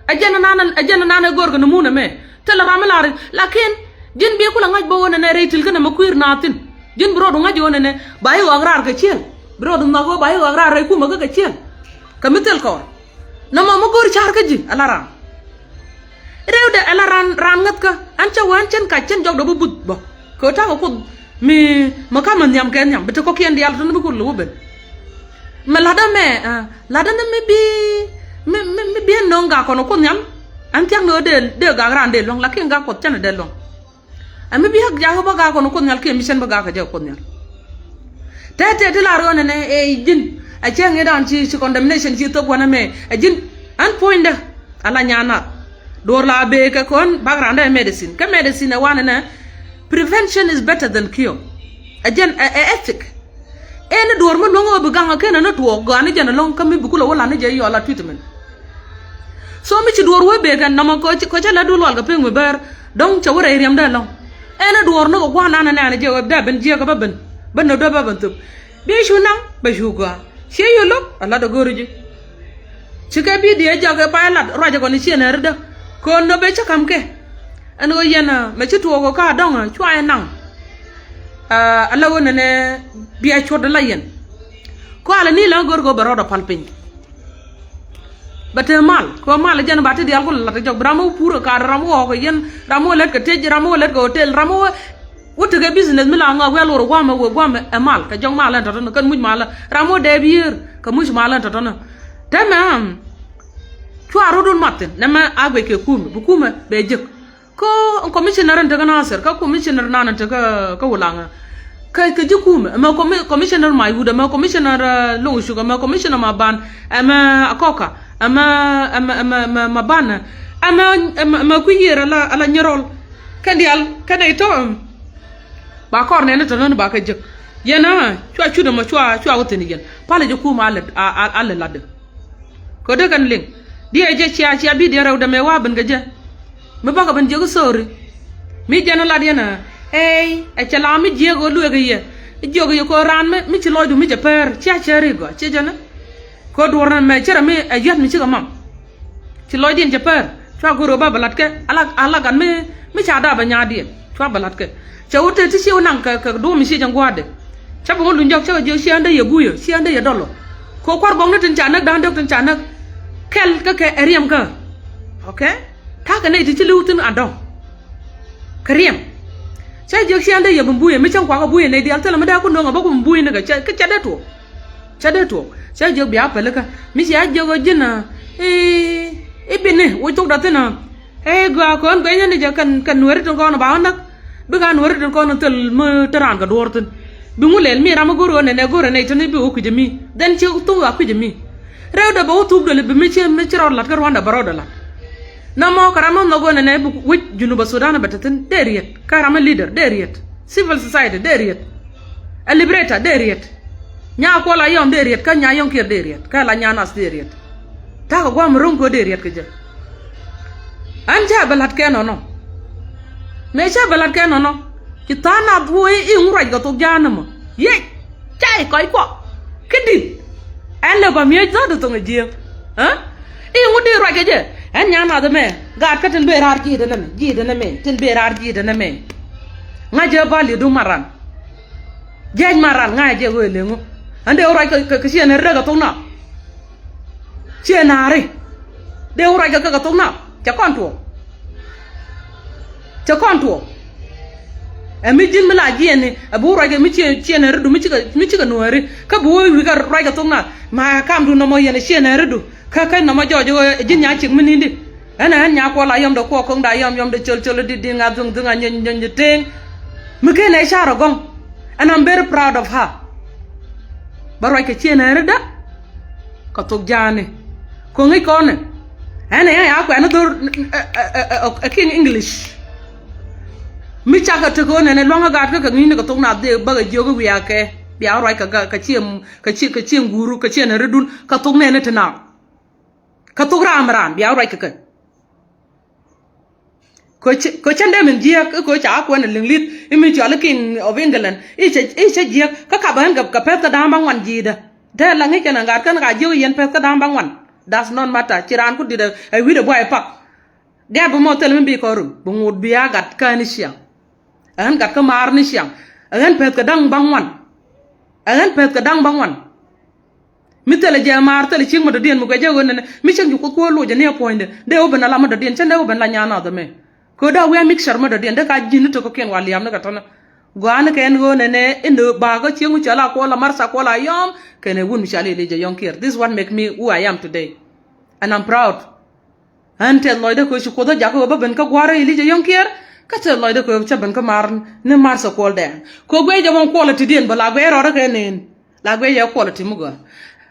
Ɛ jɛn naan, ɛ jɛn naan ɛ go̱o̱rkɛ ni mun ɛmɛ thilɛ ram mi la̱r. Lakin ji̱n bi kulɛ ŋa̱c bä ɣöö nɛnɛ rɛy ti̱l kɛnɛ mi kui̱r naath thi̱n. Ji̱n bi rɔɔdu ŋa̱c ɣöö nɛnɛ ba i̱ ɣɔak raar kɛ ciël. Bi rɔɔdu nhɔak ɣöö ba i̱ ɣɔak raar rɛy kumä kä kɛ ciël. Kɛ mi thil kɔɔr. Nɔmɔ mi go̱o̱r ca̱r kä ji̱ ala ran. Rɛwdɛ ala ran, ran ŋäthkä. An cä wä an cɛn kac cɛn jɔkdɛ bi buth bä. Kɛ ɣöö ta̱kɛ Kuoth mi, mi ka̱mä nhiam kɛ nhiam bi te kɔ̱kiɛn diaal tɔ̱ ni bi Kuoth lo̱k wä ben. Mɛ la̱tdä mɛ, ah, la̱tdä ni mi bi, mi, mi, mi bi ɛn nööŋ gak kɔn Kuoth Nhial. An thia̱k ni ɣöö dee, dee gak ran dee luäŋ lakin gak Kuɔth cɛn dee luäŋ. Ɛ mi bi ɣä jakä bä gak kɔn Kuoth Nhial kiɛ mi cɛn bä gak kɛ jɛ Kuoth Nhial. Tɛtɛ ti lar ɣöö nɛnɛ ɛ ji̱n a cɛ ŋi̱dan ci, ci condemnation ci thop wanɛ mɛ ɛ ji̱n. An puɔ̱nydä ala nyan nath duɔ̱ɔ̱r la bee kɛ kɔn bak randɛ ɛ medicine. Kä medicine ɛ wanɛ nɛ prevention is better than cure. Ɛ jɛn ɛ, ɛ ethic. Ɛn ni duɔ̱ɔ̱r mi luäŋ ɣöö bi gaŋ ɛ kenɛ ni tuɔɔk gɔaa ni jɛn ɛlɔ̱ŋ kä mi bi kulɛ wä la ni jɛ yɔl a treatment. So mi ci duɔ̱ɔ̱r wee bek ɛn nɔmɔ kɔ cä lɛ dul wal kɛ pek mi bäär dɔ̱ŋ cɛ wä rɛy riɛmdä ɛlɔ̱ŋ. Ɛn ɛ duɔ̱ɔ̱r ni kɛ gua̱a̱r nan ɛnɛn ɛ jɛ ɣöö dee ben jiɛk ɛ bä ben bä nöpdä bä ben thöp. Bi cu naŋ bɛ cu gɔaa ciɛ yio̱ lo̱k ɛ lat ɛ go̱o̱r ji̱. Ci kɛ bi diɛ jak ɛ pay lat ruacɛ kɔn i̱ ciɛ nääri däk kɛ ɣöö nöp ɛ cä ka̱m kɛ. Ɛn ɣöö yɛn ɛ mɛ ci tuɔɔk ɛ ka dɔ̱ŋ ɛ cua ɛ naŋ. Ala ɣöö nɛnɛ bia cuɔt la yɛn. Kɔ ala ni la gör kɛ ɣöö bɛ rɔɔdɛ pal piny. Bɛ te mal kɛ ɣöö mal jɛn ba ti diaal ku la lat kɛ jɔk bi ram wä pur kɛ kaat, ram wä ɣɔɔk kɛ yɛn, ram wä lät kɛ tec, ram wä lät kɛ hotel, ram wä wä tekɛ business mi la ŋɔak wi̱i̱ a lor gua̱a̱mɛ wëë gua̱a̱mɛ ɛ mal kɛ jɔk mal ɛn tɔ̱tɔ̱ni kɛn muc mal ram wä dɛɛp yiër kɛ muc mal ɛn tɔ̱tɔ̱ni. Tɛmɛ am cua rot wun mat thi̱n nɛmɛ a guic kɛ kumɛ bi kumɛ bɛ jek. Kä commissioner in tekä Nasir kä commissioner nan in tekä kä Ulaŋä. Kä kä ji̱ kumɛ ɛmɛ commi- commissioner Mayut ɛmɛ commissioner Loŋcuk ɛmɛ commissioner Maban ɛmɛ Akɔka ɛmɛ ɛmɛ ɛmɛ ɛmɛ Maban ɛmɛ ɛmɛ ɛmɛ kui̱ yiër ala ala nyirɔl. Kɛn diaal kɛn ɛ itɔ ɛm ba kɔr nɛn itɔ nɔn ba kä jek. Yɛn a cua cut ɛmɛ cua cua wä thi̱n yɛn palɛ ji̱ kumɛ alɛ alɛ latdɛ. Kɛ dee kɛn liŋ diɛ jɛ cia cia bi diɛ rɛw dɛmɛ wa ben kɛ jɛ. Mi bakɛ ben jiök i̱ thori mi jɛn ilat yɛn ɛ ey ɛ cɛ la mi jiäk ɣöö lueek i̱ yɛ i̱ jiök i̱ yɛ kɛ ɣöö raan mi mi ci lɔcdu mi cɛ pɛɛr cia cɛ ri gɔaa ciɛ jɛn. Kɛ ɣöö duɔ̱ɔ̱r nɛ mɛ cɛ rɛ mi ɛ yua̱th mi cikɛ mam. Ci lɔcdiɛn cɛ pɛɛr cua go̱r ɣöö ba bɛ la̱tkɛ ala ala gat mi mi ca daap ɛ nyaatdiɛn. Cua bɛ la̱tkɛ cɛ wä te ti ci wä naŋ kɛ kɛ duɔ̱ɔ̱m mi ci jɛ ŋua̱a̱dɛ. Cä bi ŋä luny jɔk cä kɛ jiök ci ɣän dee yɛ buuyä ci ɣän dee yɛ dɔlɔ. Kɛ kua̱r buɔ̱kni tin ca näk da̱a̱n dök tin ca näk kɛl kä kɛ ɛ riɛm kä. Okay. Ta̱a̱ kɛ nɛy ti ci li̱w thi̱n a dɔ̱ŋ. Kɛ riɛm cä jiök ci ɣän dee yɛ bi buuyä mi cäŋ kuakä buuyä nɛy diaal thilɛ mi dee ku no̱o̱ŋ a bä ku bi buuyä ni kɛ cä dee tuɔɔk. Cä dee tuɔɔk cä jiök bia pälikä mi cia jiök ɣä ji̱n a i̱ i̱ bini wi̱c thok dɔ̱thi̱n a. Ëë gɔaa kɔn guɛcä ni jɛ kɛn kɛn nueeri tin kɔn ba wä näk. Bikɛ a nueeri tin kɔn thil mi te raan kɛ duɔ̱ɔ̱r thi̱n. Bi ŋu lɛl mi ram mi go̱r ɣöö nɛnɛ go̱rɛ nɛy tini bi wä kui̱c ɛmi then ci thuk a kui̱c ɛmi. Rɛwdɛ bɛ wä thuk doli bi mi ci mi ci rɔɔd la̱t kä Rwanda bɛ rɔɔdɛ la̱t. Nɔmɔ kɛ ram mi nhɔk ɣöö nɛnɛ bi wec Junub Sudan bɛ te thi̱n dee riet kä ram mi leader dee riet. Civil society dee riet. A liberator dee riet. Nya Kuɔl Ayɔm dee riet kä Nya Yɔŋ Kiɛr dee riet kä la Nya Nath dee riet. Ta̱a̱ kɛ gua̱a̱m ro̱ŋ kɛ dee riet kɛ jɛ. Ɛn cä bɛ la̱t kɛ nɔnɔ. Mëë cä bɛ la̱t kɛ nɔnɔ ci tha̱a̱ŋ nath wee i̱ ŋu ruac kɛ thok ja̱a̱n ɛmɔ. Yec ca i̱ kɔc kuɔ kä di̱t. Ɛn lɛ ba miec dha̱a̱t dee thoŋ ɛ jiëëŋ. I̱ ŋu dee ruac kɛ jɛ. Ɛn nyan nath ɛmɛ gaat kä tin bëë raar ji̱i̱t ɛn ɛmɛ ji̱i̱t ɛn ɛmɛ tin bëë raar ji̱i̱t ɛn ɛmɛ. Ŋa̱c jɛ bal yɛ duŋ maran. Jiɛc maran ŋa̱c jɛ ɣöö leŋu. Ɛn dee wä ruac kɛ kɛ ciɛ nɛ rek ɛ thok nath. Ciɛ naari. Dee wä ruac kɛ kɛ kɛ thok nath cɛ kɔn tuɔɔk. Cɛ kɔn tuɔɔk. Ɛ mi ji̱n mi la jiɛɛni ɛ bi wä ruac kɛ mi ciɛ ciɛ nɛ ridu mi cikɛ mi cikɛ nuääri kä bi wä wi̱i̱ kɛ ruac kɛ thok nath. Ma kamdu nɔmɔ yɛn ɛ ciɛ nɛ ridu kä kä nɔmɔ jɔɔc ɛ ji̱n nya cik mi ni̱n di. Ɛn ɛ ɣän Nya Kuɔl Ayɔm dee kuɔɔk ko̱ŋda yɔm yɔm dee cöl cöl di di̱n ŋa̱th dhuŋ dhuŋ a nyöny nyöny di teŋ. Mi ken ɛ car ɛ gɔ̱ŋ. And I'm very proud of her. Bä ruac kɛ ciënɛ ri dä. Kɛ thok ja̱a̱ni. Ko̱ŋi̱c kɔnɛ. Ɛn ɛ ɣän ya kuɛn dhor ɛ King English. Mi cakɛ tek ɣöö nɛnɛ lua̱ŋä gaat kä kɛ ŋi̱i̱cni kɛ thok nath dhie bäkɛ jiök i̱ wiakɛ bia ruac kɛ kɛ ciɛ kɛ ciɛ kɛ ciɛ ŋuuru kɛ ciënɛ ri dun kɛ thok nɛnɛ ti nath. Kä thok raam raam bia ruac kɛ kɛ. Kö cä kö cä dee min jiääk i̱ kö ca kuɛn a liŋ li̱th i̱ mi cɔal i̱ King of England i̱ cä i̱ cä jiääk kä kap ɣän kɛ pɛth kä da̱a̱m ba ŋuan ji̱i̱dä. Dee la ŋi̱c kɛn a gat kän ka jiök i̱ yɛn pɛth kä da̱a̱m ba ŋuan. That's not matter ci raan ku dit a wi̱cdɛ buay pak. Gɛ̈p bi mɔ thil mi bi kɔn rum bi ŋot bi a gat kä ni ciaŋ. Ɛ ɣän gat kä maar ni ciaŋ. Ɛ ɣän pɛth kɛ da̱ŋ ba ŋuan. Ɛ ɣän pɛth kɛ da̱ŋ ba ŋuan. Mi thilɛ jɛ maar thilɛ cieŋ mi dɔ̱diɛn mi guɛcä ɣöö nɛnɛ mi cäŋ ci Kuoth kuäär loc ɛ ni ɛ puɔ̱nydɛ dee wä ben ala mi dɔ̱diɛn cäŋ dee wä ben la nyan nath ɛmɛ. Kɛ ɣöö dee a wi̱i̱ a mixture mi dɔ̱diɛn dee ka ji̱n ni tekä kiɛn wa liaam ni kɛ tɔ̱nä. Gɔaa ni kɛ ɛn ɣöö nɛnɛ in dee ba̱a̱kä cieŋ mi cɔal a Kuɔl a Martha Kuɔl Ayɔm kɛnɛ wun mi cɔal i̱ Elijah Yɔŋ Kiɛɛr. This is what make me who I am today. And I'm proud. Ɣän tɛth lɔcdä kɛ ɣöö ci Kuoth ɛ jakä ɣöö bä ben kä gua̱a̱r rɛy Elijah Yɔŋ Kiɛɛr. Kä tɛth lɔcdä kɛ ɣöö cä ben kä maar ni Martha Kuɔl Dɛɛŋ kɛ ɣöö guiɛ jɛ mɔ quality diɛn bä la guiɛ rɔɔdä kɛ neen. La guiɛ jɛ quality mi gɔaa.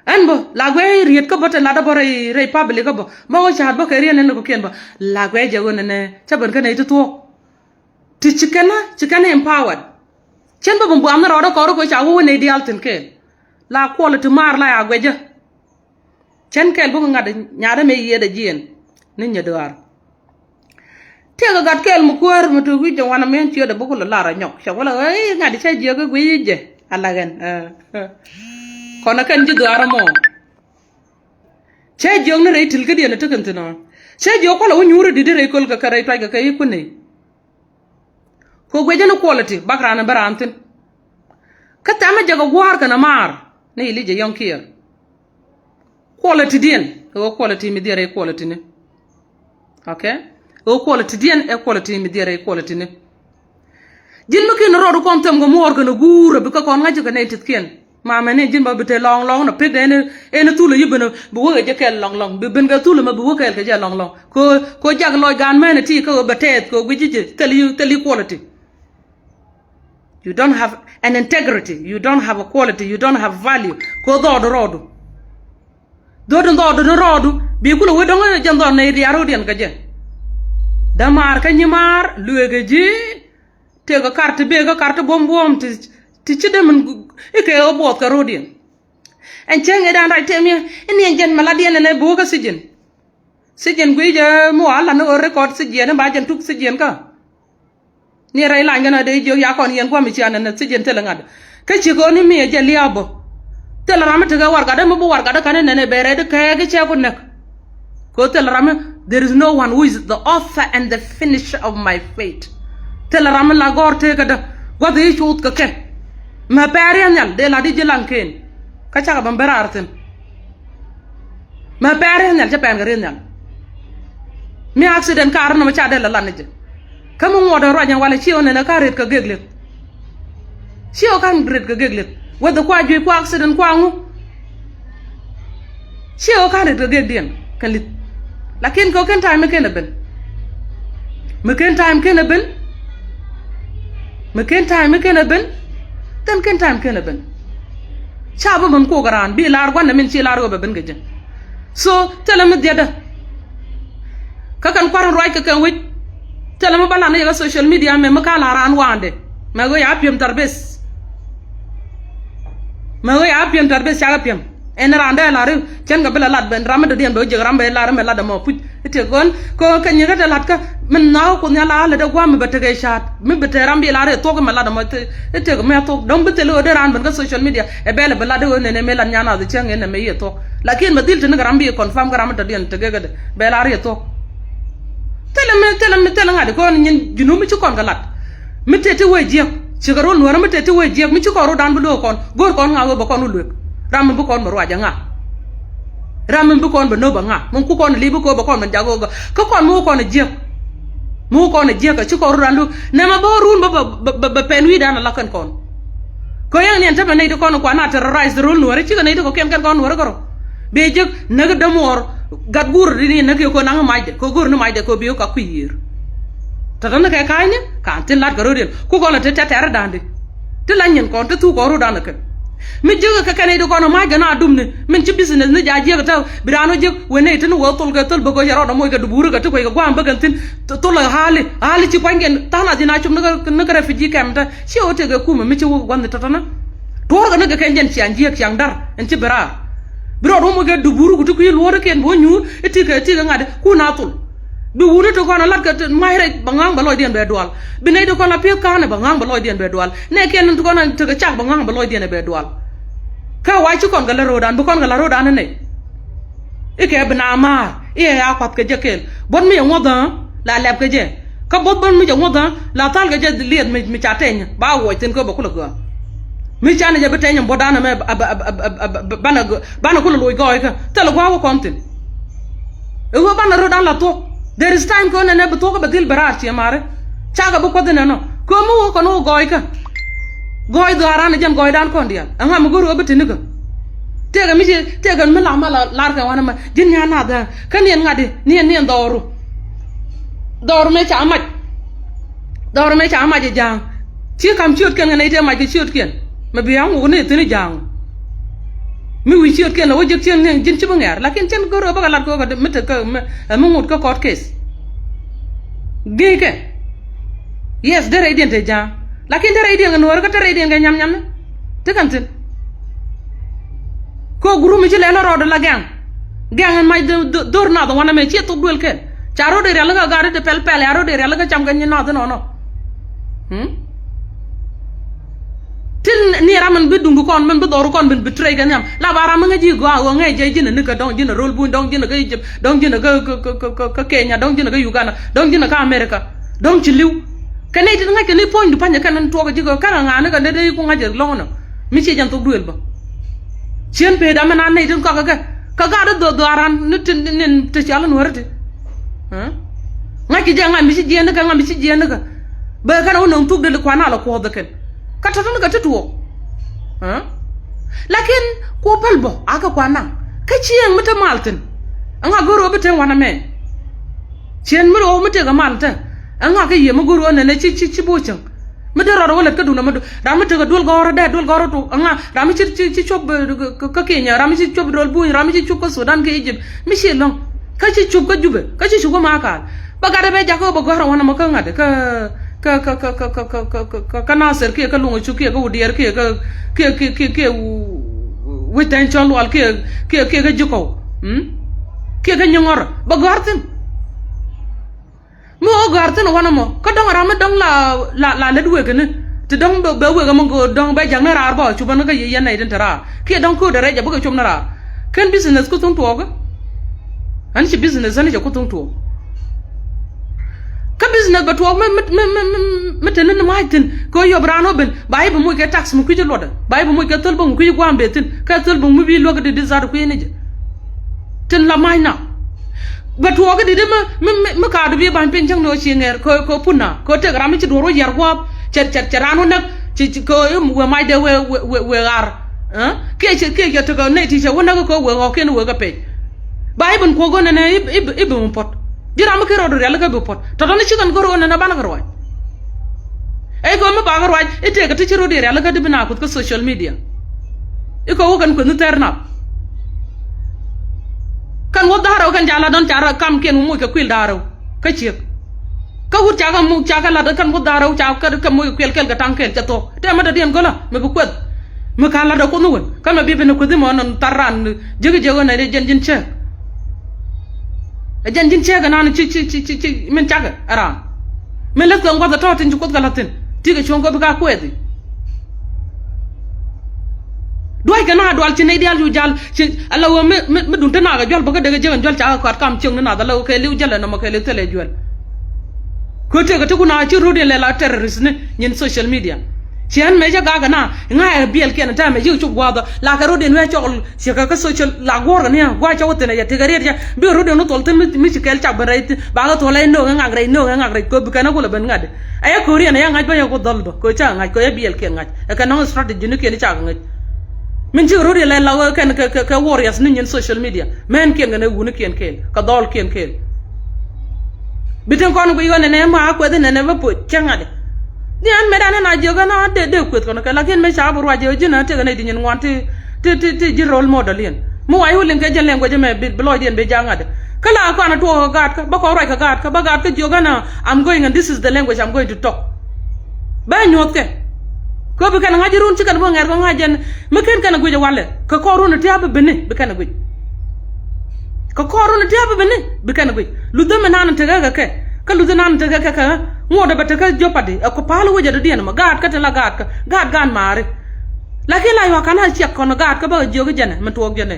Ɛn bä la guiɛ riet kä bä te latdä bä rɛy rɛy public kä bä bä ɣöö ca̱a̱t bä kɛ riet nɛn kɔ̱kiɛn bä. La guiɛ jɛ ɣöö nɛnɛ cä ben kä nɛy ti thuɔ̱k. Ti ci kɛn ci kɛn empowered. Cɛn bä ben buam ni rɔɔdä kɔɔr kä ca wä wä nɛy diaal thi̱n kɛɛl. La quality maar la ya guiɛ jɛ. Cän kɛl bukɛ ŋa̱t nyaatdä mëë yiëëdɛ jiɛn ni nyɛ dɔaar. Tiɛkɛ gat kɛl mi kuäär mi ti wi̱c jɛ wanɛ mi ɣän ciötdɛ bukɛ lɔ lar a nyɔk cɛ wälɛ ɣän i̱ ŋa̱t cä jiäk i̱ guiy i̱ jɛ a la ɣän. Kɔnɛ kɛn ji̱ dɔaar ɛmɔ. Cä jiök ni rɛy tilkädiɛn ɛ tekɛn thi̱n ɔ. Cä jiök kualɛ wä nyuuri di̱t i̱ rɛy köl kɛ kɛ rɛy tuackɛ kɛ i̱ kui̱ni. Kɛ guiɛ jɛ ni quality bak raan ɛ bä raan thi̱n. Kä thɛmɛ jɛ kɛ gua̱a̱r kɛnɛ maar ni Elijah Yong Kiir. Quality diɛn ɛ ɣöö quality mi dhiɛrɛ quality ni. Okay? Ɛ ɣöö quality diɛn ɛ quality mi dhiɛrɛ quality ni. Ji̱n mi kiɛn rɔɔdu kɔn thɛm kɛ muɔɔr kɛnɛ guur ɛ bi kä kɔn ŋa̱c kɛ nɛy ti̱thkiɛn. Mamɛ ni ji̱n ba bi te lɔŋ lɔŋ nɔ pek dee ɛn, ɛn thulɛ yi ben bi wä kɛ jɛ kɛɛl lɔŋ lɔŋ. Bi ben kɛ thulɛ mɛ bi wä kɛɛl kɛ jɛ lɔŋ lɔŋ. Kɛ ɣöö, kɛ ɣöö jak lɔc gan mɛn ɛ ti kɛ ɣöö bɛ tɛth kɛ ɣöö guic ji̱ jɛ thil yi, thil yi quality. You don't have an integrity. You don't have a quality. You don't have value. Kɛ ɣöö dhɔɔdu rɔɔdu. Dhɔɔdu, dhɔɔdu ni rɔɔdu. Bi kulɛ wee dɔ̱ŋ jɛn dhɔɔd nɛy riaar rɔɔdiɛn kɛ jɛ. Dämaar kä nyimaar lueekɛ ji̱. Tëëkɛ kar ti bëëkä kar ti buɔ̱m buɔ̱m ti, ti ci dee min ikɛ ɣä buɔth kɛ ro̱diɛn. Ɛn cäŋ ëëdan rac tëë mi in yɛn jɛn mɛ latdiɛn ɛn ɛ bi wä kä thijiɛn. Thijiɛn guic ɛ mi wa lat ni ɣöö record thijiɛn in ba jɛn tuk thijiɛn kä. Ni rɛy lany kɛn a dee jiök ya kɔn yɛn gua̱m ician ɛn thijiɛn thilɛ ŋa̱t. Kä ci kɔn ni mi ɛ jɛ lia̱a̱ bä. Thilɛ ram mi tekɛ warɛgak dee mi bi warɛgak dee ka̱n in nɛn ɛ bɛ rɛy di kɛɛk i̱ cɛ ku näk. Kɛ ɣöö thilɛ ram mi, there is no one who is the author and the finisher of my faith. Thilɛ ram mi la gɔ̱r teekädä gua̱th i̱ cuuth kɛ kɛ. Mɛ pɛɛr yɛn nhial dee la di ji̱ laŋ ken. Kä cakɛ bä ben raar thi̱n. Mɛ pɛɛr yɛn nhial cä pɛɛn kɛ ri̱n nhial. Mi accident ka̱r nɔmɔ ca dee la lan ni jɛ. Kä mi ŋuɔt ɛ ruac ɛn walɛ ci ɣän ɛn ɛ ka̱n ret kɛ gek lek. Ci ɣän ka̱n ret kɛ gek lek. Whether kua juec kua accident kua ŋu. Ci ɣän ka̱n ret kɛ gek diɛn kɛn li̱th. Lakin kɛ ɣän kɛn time mi ken ɛ ben. Mi ken time ken ɛ ben. Mi ken time mi ken ɛ ben. Then ken time ken ɛ ben. Ca bi min kok raan bi lar gua̱n ɛ min ci lar ɣöö bɛ ben kɛ jɛ. So thilɛ mi dhiatdä. Kä kɛn kua̱r in ruac kɛ kɛn wec. Thilɛ mi bä lan ni yɛ kä social media mɛ mi ka la raan wa̱a̱ndɛ. Mɛ ɣöö ya piɛm tarbeth. Mɛ ɣöö ya piɛm tarbeth cakɛ piɛm. Ɛn raan dee lar i̱ cɛn kɛ bi la lat ben ram mi dɔ̱diɛn bɛ wä jek ram bɛ lar mɛ lat ɛmɔ puc. I̱ tiek ɣän kɛ ɣän kɛ nyikä te lat kä min nhɔakä Kuoth Nhial a lät ɛ gua̱a̱m mi bɛ tekɛ ca̱a̱t mi bi te ram bi lar i̱ thuɔ̱k i̱ mɛ lat ɛmɔ. I̱ tiek mɛ thuɔ̱k dɔ̱ŋ bi thil i̱ ɣöö dee raan ben kä social media ɛ bɛl ɛ bi lat i̱ ɣöö nɛnɛ mëë lat nyan nath i̱ cäŋ in ɛmɛ i̱ thuɔ̱k. Lakin mɛ dhil te ni kɛ ram bi confirm kä ram mi tɔ̱diɛn te gekädɛ bɛ lar i̱ thuɔ̱k. Thilɛ mi thilɛ mi thilɛ ŋa̱t i̱ kɔn nyin ji̱n mi ci kɔn kɛ lat. Mi tëë ti wee jiäk cikɛ rol nuäärä mi tëë ti wee jiäk mi ci kɔn rot dan bi lo̱o̱k kɔn go̱o̱r kɔn ŋa wee bɛ kɔn wä luek. Ram mi bi kɔn bɛ ruac ɛ ŋa. Ram mi bi kɔn bɛ nöp ɛ ŋa mi ku kɔn li̱p bi ko̱o̱p bɛ kɔn bɛ jak wee gɔ̱ kä kɔn mi wä kɔn ɛ jiäk. Mi wä kɔn ɛ jiäk ɛ ci kɔn rot dan lo̱o̱k nɛmɛ bä wä run bä bä bä pɛn wi̱i̱ dan ɛ la kɛn kɔn. Kɛ yɛn niɛn tämɛ nɛy ti kɔn kuan a terrorize rol nuäärä cikɛ nɛy ti kɔkiɛn kɛn kɔn nuäärä kärɔ. Bɛ jek näk dämuɔɔr gat guur ri ni näk yɛ kɛ naŋ macdɛ kɛ go̱r ni macdɛ kɛ bi wä ka kui̱ yiër. Tɔ̱tɔ̱ ni kɛ ka̱a̱cni ka̱n thi̱n lat kɛ ro̱diɛn ku kɔn lɛ ti tɛtɛr da̱a̱ndi. Ti la nyin kɔn ti thuk kɔn ro̱dan kɛ. Mi jek kɛ kɛn i̱ di kɔn ma̱a̱c kɛ na dumni min ci business ni ja̱ jiäk täk bi raan wä jek wen nɛy ti ni wä thol kɛ thol bä kɛ cɛ rɔɔdɛ moc kɛ dubuuri kɛ ti kuec kɛ gua̱a̱m bä kɛn thi̱n. Thol ɛ ha̱a̱li ha̱a̱li ci pua̱nykiɛn tha̱a̱ŋ nath ji̱n a cop ni kɛ refugee camp tä. Ci ɣä tëëkɛ kumɛ mi ci wä gua̱nh i̱ tɔ̱tɔ̱nä. Tuɔ̱ɔ̱rkɛ ni kɛ kɛn jɛn ciaŋ jiääk ciaŋ da̱r ɛn ci bi raar. Bi rɔɔd wä moc kɛ dubuur ku ti kui̱ luɔ̱ɔ̱rikiɛn bi wä nyuur i̱ tikɛ tikɛ ŋa̱t i̱ kun a thol. Bi wuni ti kɔn a la̱t kɛ ma̱c rɛc bɛ ŋa̱a̱ŋ bɛ lɔcdiɛn bɛ dual. Bi nɛy ti kɔn a pi̱eth ka̱a̱nɛ bɛ ŋa̱a̱ŋ bɛ lɔcdiɛn bɛ dual. Nɛ kɛn ti kɔn a tekɛ cak bɛ ŋa̱a̱ŋ bɛ lɔcdiɛn bɛ dual. Kä wa ci kɔn kɛ lät ro̱o̱dan bi kɔn kɛ la̱t ro̱o̱dan ni nɛy. I̱ kɛ bi na ma̱a̱r i̱ ɛ a kuath kɛ jɛ kɛɛl buɔ̱t mi yɛ ŋuɔ̱th ɣä la lɛp kɛ jɛ. Kä buɔth bän mi jɛ ŋuɔth ɣä la thal kɛ jɛ liɛth mi ca tɛny ba wuɔc thi̱n kä bɛ kulɛ gɔaa. Mi canɛ jɛ bi tɛny buɔtdan ɛmɛ banɛ kulɛ loc gɔɔykä thilɛ gua̱a̱k wä kɔn thi̱n. I̱ wä banɛ rot an la thuɔ̱k. There is time kɛ ɣän ɛnɛ bi thuɔ̱k kä bɛ dhil bɛ raar ciɛ mari. Cakɛ bi kuäth inɛnɔ kɛ ɣän mi wä kɔn wä gɔɔykä. Gɔɔy dhɔaaran jɛn gɔɔydan kɔn diaal ɛŋa mi go̱r ɣä bi ti̱nikä. Tëëkɛ mi ci tëëkɛ mi la ma la lar kɛ wanɛ ma ji̱n nyan nath ɛ kä niɛn ŋa̱t di niɛn niɛn dhɔru. Dhɔr mëë ca mac. Dhɔr mëë ca mac ɛ ja̱a̱ŋ. Ci kam ciötkiɛn kɛ nɛy tëë mac kɛ ciötkiɛn mɛ bi aŋ wuk ni thi̱n i̱ ja̱a̱ŋ. Mi wi̱i̱ ciötkiɛn lɛ wä jek cieŋ ni ji̱n ci bi ŋɛ̈r lakin cɛn go̱r ɛ bäkɛ lat kɛ wä kɛ mi tek kä mi ŋut kä court case. Gi̱i̱kɛ. Yes derɛ idiɛn te ja̱a̱ŋ. Lakin derɛ idiɛn kɛ nuɔ̱ɔ̱rä kä derɛ idiɛn kɛ nyam nyam ni. Ti kɛn thi̱n. Kɛ gurumi ci lɛl rɔɔdɛ la gɛŋ. Gɛŋ ɛn mac dhor nath wanɛ mɛ ciɛ thok duël kɛn ca rɔɔdɛ rialikä gat ri di pɛl pɛl ya rɔɔdɛ rialikä cam kɛ nyi nath inɔnɔ. Ti ni ram min bi duŋdu kɔn min bi dhɔru kɔn bin bi trey kɛ nhiam la ba ram mi ŋäc ji̱ gɔaa ɣöö ŋäc jɛ ji̱n ni kɛ dɔŋ ji̱n rol buny dɔŋ ji̱n kä Egypt dɔŋ ji̱n kä Kenya dɔŋ ji̱n kä Uganda dɔŋ ji̱n kä America. Dɔ̱ŋ ci li̱w kɛ nɛy ti ŋa̱ckɛ ni puɔ̱nydu pa̱nyɛ kɛn tuɔɔk ji̱ kɛ kɛn ŋa̱a̱ni kɛ nɛy ti ku ŋa̱c ɛ lɔ̱ŋnɔ. Mi ciɛ jɛn thok duëël bä. Ciën pee dam mi na nɛy tin kɔakä kɛ. Kä gat i̱ dho̱ dhɔaaran ni tin, ni, ni ti cɔal in wääri ti. Ŋa̱c kɛ jɛ ŋa̱c mi ci jiɛɛn ni kɛ, ŋa̱c mi ci jiɛɛn ni kɛ. Bɛ kɛn a wä nöŋ thuk deli kuan a la kuɔth kɛn. Kä tɔ̱tɔ̱ ni kɛ ti tuɔɔk. Lakin kuɔ päl bä a kɛ kuan naŋ. Kä cieŋ mi te mal thi̱n. Ɛŋa go̱r ɣöö bi te wanɛ mɛ. Ciën mi rɔw mi tëëk a mal te. Ɛŋa kɛ yiëë mi go̱r ɣöö nɛnɛ ci, ci, ci bo̱o̱ cäŋ. Mi dee rɔɔdɛ wä lät kädun ɛmɛ du ram mi tekɛ duel gɔ̱rä dee duel gɔ̱rä tu ɛŋa ram mi ci ci ci cop kä Kenya, ram mi ci cop duel Buny, ram mi ci cop kä Sudan kä Egypt mi ci lɔ̱ŋ. Kä ci cop kä Jubɛ kä ci cop kä Makal. Bä gatdɛ bɛ jakä bä gɔ̱rä wanɛ mɔ kä ŋa̱t kä kä kä kä kä kä kä kä kä kä Nasir kiɛ kä Luŋ Cuk kiɛ kä Wudiɛɛr kiɛ kä kiɛ kiɛ kiɛ kiɛ Wec Tɛny Cɔl Lual kiɛ kiɛ kiɛ kä Jikɔw. Kiɛ kä Nyiŋɔr bä gɔ̱r thi̱n. Mi ɣöö gɔ̱a̱r thi̱n wanɛ mɔ kä dɔ̱ŋ ram mi dɔ̱ŋ la la la lät wek ni. Ti dɔ̱ŋ bɛ wek ɛmɔ dɔ̱ŋ bɛ ja̱ŋ ni raar bä cupä ni kä yɛ yɛn nɛy tin te raar kiɛ dɔ̱ŋ köödɛ rɛc a bikɛ cop ni raar. Ken business ku thuŋ tuɔɔk. Ɣän ci business ɣän cɛ ku thuŋ tuɔɔk. Kä business bɛ tuɔɔk mi mi mi mi mi mi te ni ni ma̱a̱c thi̱n kɛ ɣöö yɔp raan ɣä ben ba i̱ bi moc kɛ tax mi kui̱ci luɔtdɛ ba i̱ bi moc kɛ thöl bäŋ mi kui̱ci gua̱a̱m ben thi̱n kä thöl bäŋ mi bi luäk di di zat kui̱ni jɛ. Tin la ma̱a̱c na. Bɛ tuɔɔk i̱ di̱t mi mi mi kaadu bi ba̱ny piny cäŋ ni ɣöö ci ŋɛr kɛ kɛ pun na kɛ tek ram mi ci duɔ̱ɔ̱r wä yiar gua̱a̱p cɛ cɛ cɛ raan wä näk ci ci kɛ i̱ wëë macdɛ wëë wëë wëë wëë ɣar. Kiɛ cɛ kiɛ cɛ tekɛ nɛy ti cɛ wä näk kɛ wëë ɣɔ̱kiɛn wëë kɛ pec. Ba i̱ bin kuɔ̱k ɣöö nɛnɛ i̱ i̱ i̱ bi mi puɔ̱t. Ji̱ ram mi ken rɔɔdu rialikä bi puɔ̱t tɔ̱tɔ̱ni ci kɛn go̱r ɣöö nɛnɛ banɛ kɛ ruac. Ɛ i̱ kɛ ɣöö mi bakɛ ruac i̱ tëëkɛ ti ci rɔɔdu rialikä di bi na kuth kä social media. I̱ kɛ wä kɛn kueth ni thɛr nap. Kɛn wä dha̱a̱r rɛw kɛn ca la̱t dɔ̱n ca rɔ kamkiɛn wä moc kɛ kuil da̱a̱r rɛw. Kä ciek. Kä wut ca kɛ moc ca kɛ la̱t kɛn wä dha̱a̱r rɛw ca kɛ kɛ moc kɛ kuɛl kɛl kɛ ta̱ŋ kɛl cɛ thok. Tɛmɛ dɔ̱diɛn gölä mi bi kueth. Mi ka la̱t dɔ̱ kuoth ni wän kä mɛ bi ben kueth imɔ nɔn thar ran. Jiäk jiäk ɣän ɛ jɛn ji̱n cäk. Ɛ jɛn ji̱n cäk ɛnan ci ci ci ci ci min cakɛ ɛ ran. Min läth kɛ ŋuath ɛ tɔ̱ tin ci kuoth kɛ la̱th thi̱n. Ti kɛ cuɔ̱ŋ kɛ bi ka kuɛth i̱. Dua̱ckɛ na dual ci nɛy diaal cu jal ci ala wee mi mi mi duŋ te nakä jual bä kä dee kɛ jiäk ɛn jual ca kɛ kɔat kam cieŋ ni nath ala wee kɛ li̱w jälɛ nɔmɔ kɛ li̱w thilɛ juɛl. Kɛ tëëkɛ ti kun a ci ro̱diɛn lɛ la terrorist ni nyin social media. Ci ɣän mëë cä gakɛ na ŋa̱c ɛ biɛlkiɛn ɛ täämɛ ci kɛ cop gua̱a̱thä la kɛ ro̱diɛn wee cɔl. Ciɛ kɛ kä social la guɔ̱ɔ̱rkɛ ni a gua̱a̱c cä wä thi̱n ɛ yɛ tekɛ riet yɛ bi ro̱diɛn wä thol thi̱n mi ci kɛɛl cak ben rɛy thi̱n ba kɛ thol ɛ no̱o̱ŋ ɛ ŋak rɛy no̱o̱ŋ ɛ ŋak rɛy kɛ bi kɛn ɛ kulɛ ben ŋa̱t. Ɛ yɛ ko̱riɛn ɛ yɛ ŋa̱c bä yɛ ku dhɔl bä kɛ ca ŋa̱c kɛ yɛ biɛlkiɛn ŋa̱c ɛ kɛ nɔŋ strategy ni kiɛn cak ŋa̱c. Min ci ro̱diɛn lɛ la wee kɛn kɛ kɛ warriors ni nyin social media mɛnkiɛn kɛn ɛ wunikiɛn kɛɛl kɛ dhɔlkiɛn kɛɛl. Bi tin kɔn guic ɣän ɛnɛ ma a kuɛth ɛnɛ nɛ bä puɔc cä ŋa̱t. Ni ɛn metdan ɛn a jiök ɛn a dee dee kueth kɔn kɛ lakin mëë ca bi ruac ɛ ji̱n a tëk ɛn a i̱ di nyin ŋuan ti ti ti ti ji̱ role model yɛn mi wac wä liŋ kɛ jɛn language ɛmɛ bi lɔcdiɛn bi ja̱ ŋa̱t. Kä la kɔn a tuɔɔk kɛ gaat kä bä kɔn ruac kɛ gaat kä bä gaat kä jiök ɛn a I'm going and this is the language I'm going to talk. Bä nyuɔ̱thkɛ. Kɛ bi kɛn ŋa̱c run ci kɛn bä ŋɛr kɛ ŋa̱c jɛn mi ken kɛn a guic ɛ walɛ kɛ kɔn run ɛ ti a bi bini bi kɛn a guic. Kɛ kɔr run tia̱a̱ bi bi ni bi kɛn guic luthä mi nan tekɛ kɛ kɛ kä luthä nan tekɛ kɛ kɛ ŋuɔ̱t ɛ bɛ tekɛ jopadi ɛ ku pa̱a̱l wecä dɔ̱diɛn mɔ gaat kä tin la gaat kä gaat gaat maari. Lakin la yua̱ ka̱n a ciɛk kɔn gaat kä bä jiök jɛnɛ mi tuɔɔk jɛnɛ.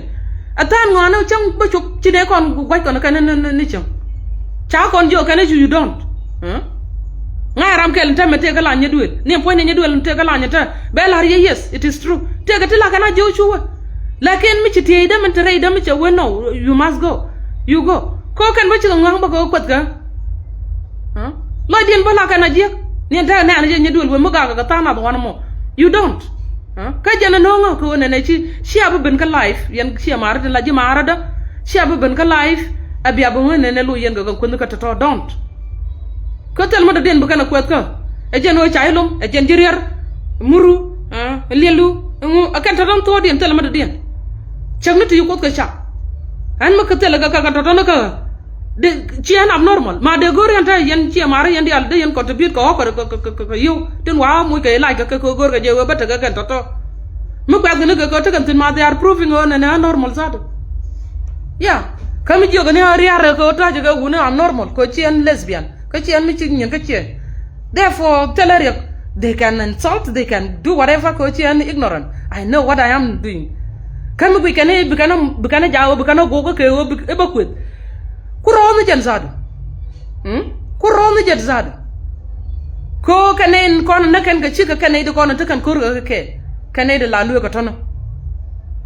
Ɛ tha̱a̱n ŋɔaani cäŋ bä cop ci dee kɔn gua̱c kɔn kɛn ni cäŋ. Ca kɔn jiök kɛn ci you don't. Ŋa̱c ram kɛl in täämɛ tëëkä la nyɛ duëël ni ɛn puɔ̱ny ni nyɛ duëël in tëëkä la nyɛ tääm bɛ la̱r yɛ yes it is true. Tëëkä ti la kɛn a jiök cu wä. Lakin mi ci tieyda min te rɛyda mi cɛ wen nɔ you must go. You go. Kɛ ɣöö kɛn bä cikɛ ŋa̱a̱ŋ bä kɛ ɣöö kuɛth kɛ. Lɔcdiɛn bä la kɛn a jiäk ni ɛn tɛk nɛɛn jɛ nyɛ duël wen mi gakɛ kɛ tha̱a̱ŋ nath ɣɔn ɛmɔ. You don't. Kä jɛn ɛ no̱o̱ŋä kɛ ɣöö nɛnɛ ci cia bi ben kä life yɛn cia ma̱a̱rädä la ji̱ ma̱a̱rädä. Cia bi ben kä life. Ɛ bia bi ŋäc nɛnɛ loc yɛn kɛ kɛ kueth ni kä tɔ̱tɔ̱ don't. Kä thil mi dɔ̱diɛn bi kɛn ɛ kuɛth kä ɛ jɛn ɣöö ca ilom ɛ jɛn ji̱ riɛr. Muru. Ɛ liɛlu. Ɛŋu ɛ kɛn tɔ̱tɔ̱ thuɔɔdiɛn thil mi dɔ̱diɛn. Cäk ni ti yi kuoth kɛ cak. Ɛn mi kä thil ɛ kɛ kɛ kɛn tɔ̱tɔ̱ ni kä. Ci ɛn abnormal ma dee go̱o̱r yɛn te yɛn ciɛ ma̱a̱ri yɛn diaal dee yɛn contribute kɛ ɣɔ̱k kɛ kɛ kɛ kɛ yio̱w tin wa moc kɛ ilac kɛ kɛ kɛ go̱o̱r kɛ jɛ wee bä tekɛ kɛn tɔ̱tɔ̱. Mi kuɛth kɛ ni kɛ kɛ tekɛn thi̱n ma they are proving ɣöö nɛnɛ abnormal zatu. Ya. Kä mi jiök ni a ria̱r kɛ ɣöö ta̱cä kɛ wuni abnormal kɛ ci ɛn lesbian kä ci ɛn mi ci nyin kä ciɛ. Therefore thilɛ riɛk they can insult they can do whatever kɛ ɣöö ci ɛn ignorant. I know what I am doing. Kä mi guic kɛn i̱ bi kɛn i̱ bi kɛn i̱ jaak ɣöö bi kɛn i̱ guɔk kä kɛ ɣöö bi i̱ bä kueth. Ku rɔɔth ni jɛn zatu. Ku rɔɔth ni jɛn zatu. Kɛ ɣöö kɛn in kɔn ni kɛn kɛ cikɛ kɛn i̱ di kɔn in ti kɛn ko̱r kɛ kɛ kɛ. Kɛn nɛy di la lueek ɛ tɔ̱nä.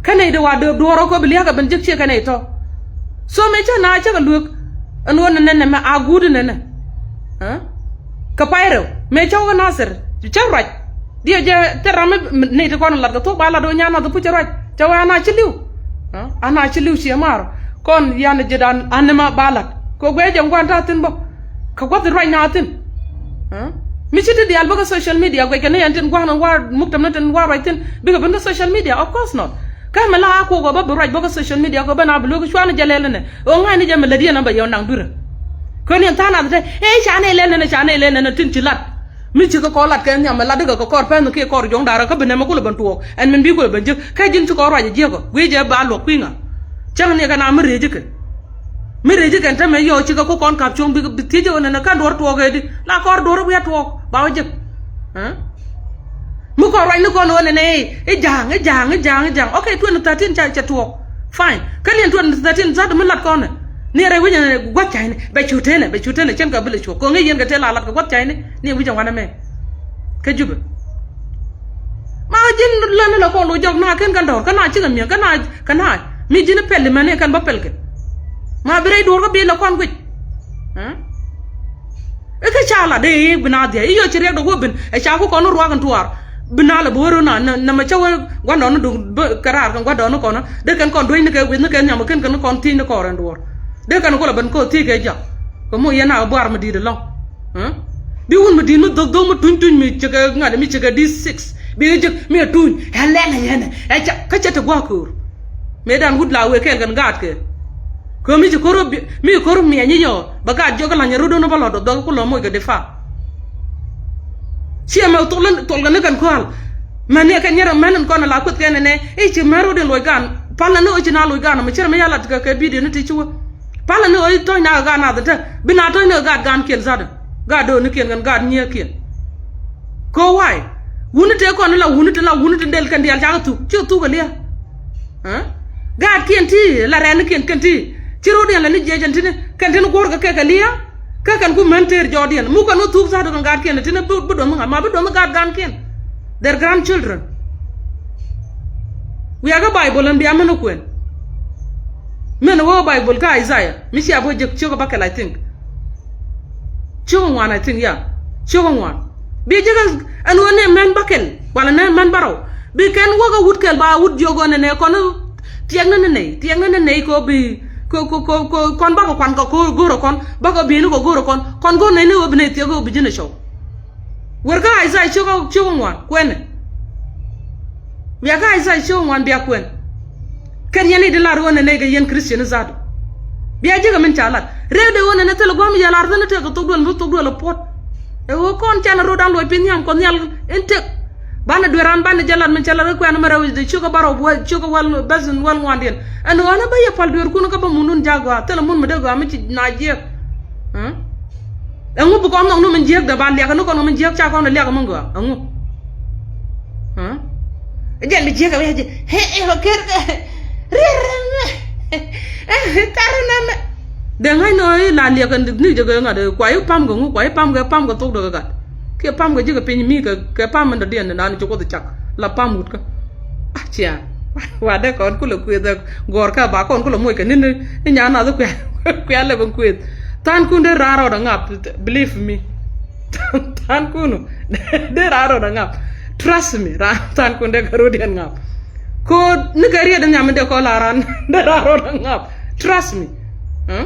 Kɛn nɛy di wa dööp duɔ̱ɔ̱r ɔ kɔ bi lia̱a̱k ɛ ben jek ciɛ kɛn nɛy tɔ̱. So mëë cä na cä kɛ lueek. Ɛn ɣöö nɛ nɛ nɛ mɛ a guut nɛ nɛ. Ɛ? Kɛ pay rɛw mëë cä wä Nasir cä ruac. Diɛ jɛ tɛ ram mi nɛy ti kɔn lat kɛ thok ba lat ɣöö nyan nath puc cä ruac cɛ wä ana ci li̱w. Ɛ? Ana ci li̱w ciɛ maar kɔn yan ji̱ dan an ni ma ba lat kɛ guɛ jɛ ŋuan ta thin bä. Kɛ gua̱th ruac na thin. Ɛ? Mi ci ti diaal bä kä social media guɛc kɛ ni yɛn tin gua̱n wa muktam ni tin wa ruac thin bikɛ ben kä social media, of course not. Kä mi la a kuɔk ɔ bä bi ruac bä kä social media kɛ ben a bi luek cuan jɛ lɛl ni nɛ ɣöö ŋa̱c ni jɛ mi lät yɛn a bɛ yɔn daŋ durä. Kön yɛn tha̱a̱ŋ nath te ëë ca nɛy lɛl ni nɛ ca nɛy lɛl ni nɛ tin ci lat. Mi ci kä kɔr lat kɛ nhiam mi lat dikɛ kɛ kɔr pɛn kiɛ kɔr juɔ̱ŋ da̱rä kä bi nɛmɛ kulɛ ben tuɔɔk ɛn min bi kulɛ ben jiäk kä ji̱n ci kɔr ruac jiäk ɔ guic jɛ ba luɔk kui̱ ŋa. Cäŋ ni kɛ na mi rëë ji̱ kɛ. Mi rëë ji̱ kɛn tämɛ yɔɔ cikɛ ku kɔn ka̱p cuɔ̱ŋ bi thiec ɣän ɛn kä duɔ̱r tuɔɔk ëëdi la kɔr duɔ̱r wi̱i̱ a tuɔɔk ba wä jek. Ɛ? Mi kɔn ruac ni kɔn ɣän ɛn ɛ i̱ ja̱a̱ŋ i̱ ja̱a̱ŋ i̱ ja̱a̱ŋ i̱ ja̱a̱ŋ. Ok, twenty thirteen ca ca tuɔɔk. Fine. Kä liɛn twenty thirteen zat mi lat kɔn ɛ ni rɛy wi̱c ɛn gua̱th ca̱cni bɛ cu tenɛ bɛ cu tenɛ cɛn kɛ bi lɛ cuɔ̱k kɛ ŋäc yɛn kɛ tëë la lat kɛ gua̱th ca̱cni ni wi̱c ɛn wanɛ mɛ. Kä Jubɛ. Ma ji̱n län ni la kɔn lo jɔk na ken kɛn dɔ̱r kä na cikɛ mi̱eŋ kä na kä na mi ji̱n pɛl imɛn ni kɛn bä pɛl kɛ. Ma bi rɛy duɔ̱ɔ̱r kä bi la kɔn guic. Ɛ? Ikä ca la dee i̱ bi na dhia̱ i̱ yɔ ci riɛk dɔ̱k wä bin ɛ ca ku kɔn ruak in tuaar. Bi na la bi wä run na nɛ mɛ cä wä gua̱ndɔɔn ni duk kɛ raar kɛn gua̱ndɔɔn ni kɔn dee kɛn kɔn duec ni kɛ wi̱th ni kɛn nyam kɛn kɛn kɔn thiec ni kɔɔr in duɔ̱ɔ̱r. Dee kɛn ku la ben kɔn thiec kɛ jak. Kɛ mu yɛn a buar mi di̱i̱t ɛlɔ̱ŋ. Ɛ? Bi wun mi di̱i̱t mi dhok dhok mi tuny tuny mi cikɛ ŋa̱t mi cikɛ di̱t six. Bi kɛ jek mi ɛ tuny ɛ lɛl ɛ yɛn ɛ ca kä cɛ te gua̱a̱k köör. Mëë dan wut la wëë kɛɛl kɛn gaatkɛ. Kɛ mi ci ko̱r mi ci ko̱r miɛny i̱ yɔ bɛ gaat jiɔk i̱ la̱ny rot do̱n bä lɔt ɔ dhɔk ku lɔ moc kɛ dee fa. Ciɛ mɛ thol kɛ ni kɛn kua̱l. Mɛn ni kɛn nyɛrɛ mɛn in kɔn ala kueth kɛn nɛ i̱ ci mɛn rot in luɔc gaan. Pal ni ɣöö ci na luɔc gaan mɛ cɛrɛ mi yalat kɛ kɛ bidio ni ti ci wä. Pal ni ɣöö i̱ tɔ̱c na kɛ gaat nath in te bi na tɔ̱c ni kɛ gaat gaankiɛn zatdä. Gaat do̱nikiɛn kɛn gaat nyiëëkiɛn. Kɛ why? Wuni tëë kɔn la wuni tëë la wuni tëë del kɛn diaal cakɛ thuk cikɛ thuk kɛ lia̱a̱. Ɛ? Gaatkiɛn ti la rɛɛnikiɛn kɛn ti ci ro̱diɛn la ni jiɛc ɛn tini kɛn tini guɔ̱rkɛ kɛ kɛ lia̱a̱. Kä kɛn ku män tëër jɔɔdiɛn muk kɛn wä thuk za̱t kɛn gaatkiɛn tini bi bi duɔth mi ŋa̱ ma bi duɔth mi gaat gaankiɛn. Their grandchildren. Wiakä Bible ɛn bia män wä kuɛn. Män wä Bible kä Isaiah mi cia bä jek ciök bä kɛl I think. Ciök ŋuan I think ya. Ciök ŋuan. Bi jek ɛn ɣöö nɛ män bäkɛl walɛ nɛ män bärɔw bi kɛn wäk a wut kɛl ba wut jiök ɣöö nɛ nɛ kɔn. Tiɛkni ni nɛy tiɛkni ni nɛy kɛ ɣöö bi kɛ kɛ kɛ kɛ kɔn bakɛ kuan kɛ ko̱o̱r go̱o̱rä kɔn bakɛ bi̱i̱ni kɛ go̱o̱rä kɔn kɔn go̱o̱r nɛy ni ɣöö bi nɛy thiɛk ɣöö bi ji̱n ɛ cɔw. Wër kä Isaiah ciök ciök ŋuan kuɛnɛ. Bia kä Isaiah ciök ŋuan bia kuɛn. Kɛn yɛn i̱ di lar ɣöö nɛ nɛy kɛ yɛn Christian i̱ za̱a̱du. Bia ji̱ kɛ min ca lat rɛɛk dee ɣöö nɛ nɛ thilɛ gua̱a̱m yɛ lar thilɛ tëëk kɛ thok duel mi thok duel ɛ puɔ̱t. Ɛ ɣöö kɔn can rot an luɔc piny nhiam kɔ nhial in tëk. Banɛ duer an banɛ jɛ lat min cɛ lat kä kuɛn mi rɛw i̱ di ciök ɛ bärɔw buɔ̱ ciök ɛ wäl bäth in wäl ŋuandiɛn. Ɛn ɣöö ɛn ɛ bä yɛ pal dueerkun kä bä mundun ja̱ gɔaa thilɛ mun mi dee gɔaa mi ci na jiɛɛk. Ɛŋu bi kɔn nhɔk ni min jiääk dee ba liak ni kɔn kɛ min jiääk ca kɔn liak min gɔaa ɛŋu? Jɛn bi jiääk ɛ wee ji̱ ɛ ɛ kɛ kɛ riɛr ɛ mɛ ɛ kar ɛ mɛ. Dee ŋa̱c ni ɣöö i̱ la liak ni jɛ kɛ ŋa̱t kua i̱ pam kɛ ŋu kua i̱ pam kɛ pam kɛ thok dee kɛ gat. Kiɛ pam kɛ ji̱ kɛ piny mi kɛ kɛ pam min dɔ̱diɛn ni naan ci kuoth cak la pam wut kä. Ah, cia. Wa dee kɔn kulɛ kuëth ɛ gɔr kä ba kɔn kulɛ moc kɛ ni̱n ni nyan nath kuɛ kuɛ lɛ ben kuëth. Tha̱a̱n kun dee raan rɔɔdɛ ŋap, believe me. Tha̱a̱n kun dee raan rɔɔdɛ ŋap. Trust me, raan tha̱a̱n kun dee kɛ rɔɔdiɛn ŋap. Ko ni kɛ riet dee nhiam mi dee kɔn la raan dee raan rɔɔdɛ ŋap. Trust me. Huh?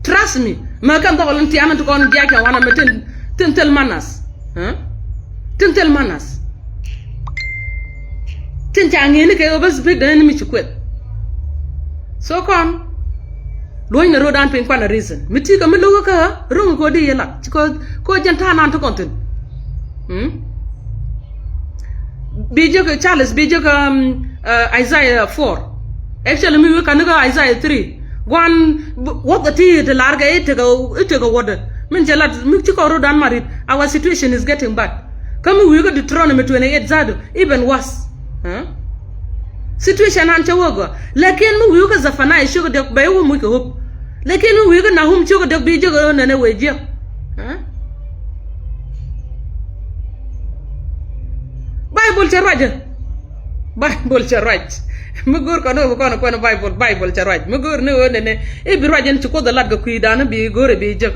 Trust me. Mɛ kɛn dhɔk lin tiamin ti kɔn diac kɛ wanɛ mɛ tin tin thil manas. Huh? Tin thil manas. Tin ca ŋi̱i̱ni kɛ ɣöö bä speak däni mi ci kueth. So kɔn luɔ̱cnɛ ro̱o̱dan piny kuanɛ reason mi ti̱i̱ kɛ mi lo̱kä kä ro̱ŋ kɛ ɣöö di yɛ lat ci kɛ ɣöö jɛn ta̱a̱ nan ti kɔn thi̱n. Hmm? Bi jek Charles bi jek um, uh, Isaiah four. Actually mi wi̱i̱ ka̱n ni kä Isaiah three. Gua̱n wuɔth kɛ ti ti lar kɛ i̱ tekɛ i̱ tekɛ wädɛ min cɛ lat mi ci kɔn ro̱o̱dan marit. Our situation is getting bad. Kä mi wi̱i̱ kä Deuteronomy twenty eight zadu. Even worse. Huh? Situation an cä wä gɔaa. Lakin mi wi̱i̱ kä Zephaniah ciök diɔk bɛ i̱ wä muc kɛ hope. Lakin mi wi̱i̱ kä Nahum ciök diɔk bi jiök ɛ nɛn ɛ wee jiök. Huh? Bible Cɛ ruac. Baibol cɛ ruac. Mi go̱o̱r kɔn ɣöö bi kɔn kuɛn Baibol, Baibol cɛ ruac. Mi go̱o̱r ni ɣöö nɛnɛ i̱ bi ruac in ci Kuoth ɛ lat kɛ kui̱dan i̱ bi go̱o̱r i̱ bi jek.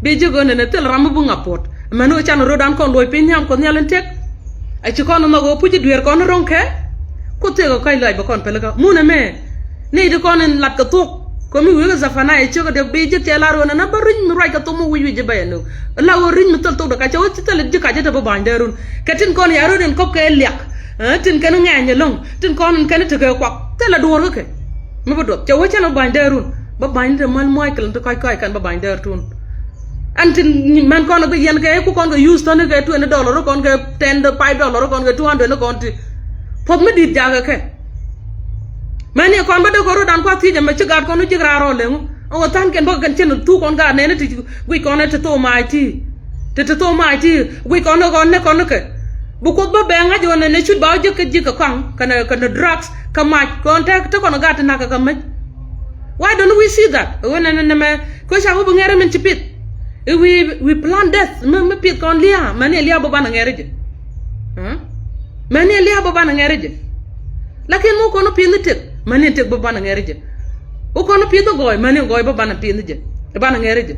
Bi jek ɣöö nɛnɛ thil ram mi bi ŋa̱p puɔ̱t. Mɛn ɣöö can röödan kɔn luɔc piny nhiam Kuɔth Nhial in tëk. A ci kɔn nhɔk ɣöö puc i̱ dueer kɔn ro̱ŋ kɛ. Kuoth tëëk ɛ kɔc lɔc bɛ kɔn pälikä. Mun ɛmɛ. Nɛy ti kɔn in lat kɛ thok. Kɛ mi wi̱i̱ kɛ Zephaniah ciök ɛ dee bi ji̱ kɛ lar ɣöö nɛnɛ bä ri̱c mi ruac kɛ thok mi wi̱c wi̱c ji̱ bɛ yɛ nööŋ. La ɣöö ri̱c mi thil thok dee ka cɛ wä ci thil ji̱ ka jɛ te bä ba̱ny dee run. Kɛ tin kɔn ya run in kɔp kɛ liak. Ɛ, tin kɛn ŋɛny ɛlɔ̱ŋ. Tin kɔn in kɛn tekɛ kuak. Thil a duɔ̱ɔ̱r kä kɛ. Mi bä duɔth. Cɛ wä cɛn bä ba̱ny dee run. Bä ba̱ny te mal muac kɛ lɛn ti kɔc kɔc kɛn bä ba̱ny dee run. Ɛn tin mɛn kɔn bi yɛn kɛ ku kɔn kɛ use thɔn kɛ twenty dollar kɔn kɛ ten, five dollar kɔn kɛ two hundred kɔn ti. Puɔth mi di̱t jakɛ kɛ. Mɛn ni kɔn bä dee kɔn ro̱dan kuath thiec ɛmɛ ci gat kɔn ji̱ raar rɔ leŋ. Ɔ than kɛn bä kɛn cin thuk kɔn gat nɛn ti guic kɔn ti thok mac ti. Ti ti thok mac ti guic kɔn kɔn ne kɔn kɛ. Bi Kuoth bä bɛ ŋa̱c ɣöö nɛnɛ cut ba wä jiäk kä ji̱ kɛ kɔaŋ kɛnɛ kɛnɛ drugs kɛ mac kɔn te te kɔn gat ti nak kɛ kɛ mec. Why don't we see that? Ɣöö nɛnɛ nɛmɛ kɛ ca wä bi ŋɛr min ci pith. I̱ we, we plan death mi mi pith kɔn lia̱a̱ mɛn i̱ lia̱a̱ bä banɛ ŋɛr jɛ. Mɛn i̱ lia̱a̱ bä banɛ ŋɛr jɛ. Lakin mi wä kɔn pith ni tek mɛn i̱ tek bä banɛ ŋɛr jɛ. Wä kɔn pith ni gɔɔy mɛn i̱ gɔɔy bä banɛ pith ni jɛ. Banɛ ŋɛr jɛ.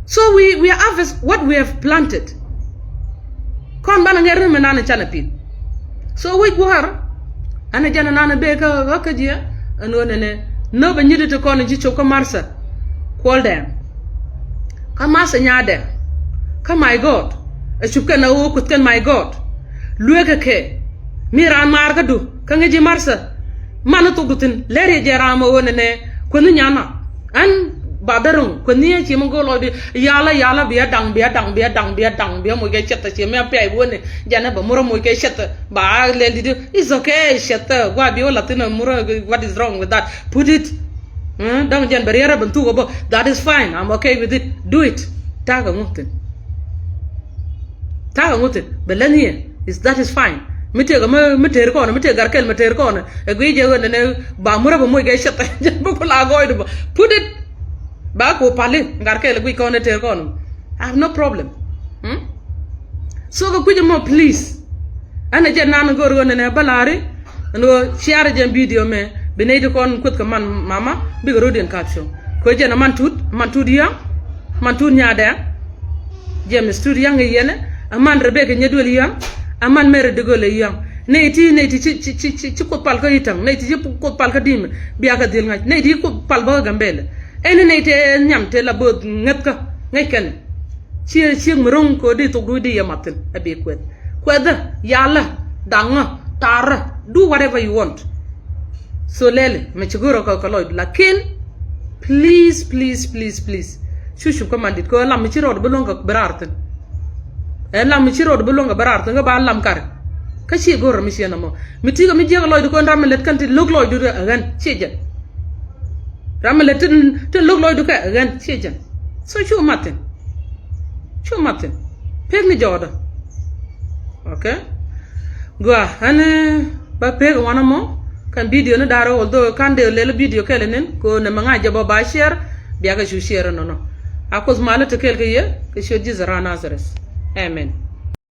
So we, we harvest what we have planted. Kɔn banɛ ŋɛr ni mɛ nan in canɛ pith. So wec gua̱a̱r ɛn ɛ jɛn ɛnan ɛ bee kä ɣä kä jiɛ. Ɛn ɣöö nɛnɛ nöp ɛ nyit ti kɔn in ci cop kä Martha. Kuɔl dɛɛŋ kä Martha nyaadɛ. Kä my God ɛ cup kɛn ɛ ɣöö kuth kɛn my God. Lueekɛ kɛ mi raan maar kä du kä ŋi̱ci Martha. Man ɛ thok du thi̱n lɛr yɛ jɛ raam ɛ ɣöö nɛnɛ kueth ni nyan na. Ɛn ba däruŋ kueth ni ɛ ci mi go̱o̱r lɔcdi yalä yalä bia daŋ bia daŋ bia daŋ bia daŋ bia moc kɛ cɛth ɛ ci mi a piac wä ni. Jɛn ɛ bɛ murä moc kɛ cɛth ɛ ba lɛl di di. It's okay cɛth ɛ gua bi wä lath in ɛ murä. What is wrong with that? Put it. Dɔŋ jɛn bɛ riɛrä bɛ thuk ɛ bä. That is fine, I'm okay with it. Do it. Ta̱a̱ kɛ ŋu thi̱n? Ta̱a̱ kɛ ŋu thi̱n bɛ lä nhiɛ. Is that is fine? Mi tëëk mi mi tëër kɔn mi tëëk gar kɛl mi tëër kɔn. Ɛ guiy jɛ ɣän ɛnɛ ba murä bɛ moc kɛ cɛth ɛ jɛn bä ku la gɔɔydu bä. Put it. Ba ku pali ŋa̱r kɛɛl guic kɔn ɛ tëër kɔn. I have no problem. So kɛ kui̱c ɛmɔ please. Ɛn ɛ jɛ nan go̱r ɣöö nɛnɛ bä la̱ri. Ɛn ɣöö share jɛ video mɛ bi nɛy ti kɔn kueth kɛ man mama bikɛ ro̱diɛn caption. Kɛ jɛn ɛ man tut, man tut yäŋ. Man tut nyaadɛ. James tut yäŋ i̱ yɛnɛ. Ɛ man Rebecca nyɛ duel yäŋ. Ɛ man Mary degol ɛ yäŋ. Nɛy ti nɛy ti ci ci ci ci kuoth pal kä i̱ täŋ nɛy ti ci kuoth pal kä di̱mɛ. Bia kɛ dhil ŋa̱c nɛy ti ci kuoth pal bä kä Gambɛlɛ. Ɛn ni nɛy tëë nhiam tëë la bööth ŋäthkä ŋäc kɛnɛ. Ciɛ ciek mi ro̱ŋ kɛ ɣöö di thok du di yɛ mat thi̱n ɛ bi kuɛth. Kuɛthä yalä daŋä tarä do whatever you want. So lɛli mɛ ci go̱rä kɛ kɛ lɔcdu lakin please please please please. Cu cup kä man dit kɛ ɣöö lam mi ci rɔɔd bi luäŋ kɛ bi raar thi̱n. Ɛ lam mi ci rɔɔd bi luäŋ kɛ bi raar thi̱n kä ba lam karɛ. Kä ci go̱rä mi ciɛ nɔmɔ mi ti̱i̱ kɛ mi jiäk lɔcdu kɛ ɣöö ram mi lät kɛn ti lo̱k lɔcdu ɛ ɣän ciɛ jɛn. Ram mi lɛ tin tin lo̱k lɔcdu kɛ ɣän ciɛ jɛn. So cu mat thi̱n. Cu mat thi̱n. Pek ni jɔɔdä. Okay. Gua ɛn ba pek wanɛ mɔ. Kɛn video ni da̱rä although kan dee lɛl video kɛl inin ko nɛ mɛ ŋa̱c jɛ bä ba share. Biakɛ cu share nɔnɔ. A kuoth malä ti kɛl kɛ yɛ kɛ ciöt Jesus ran Nazareth. Amen.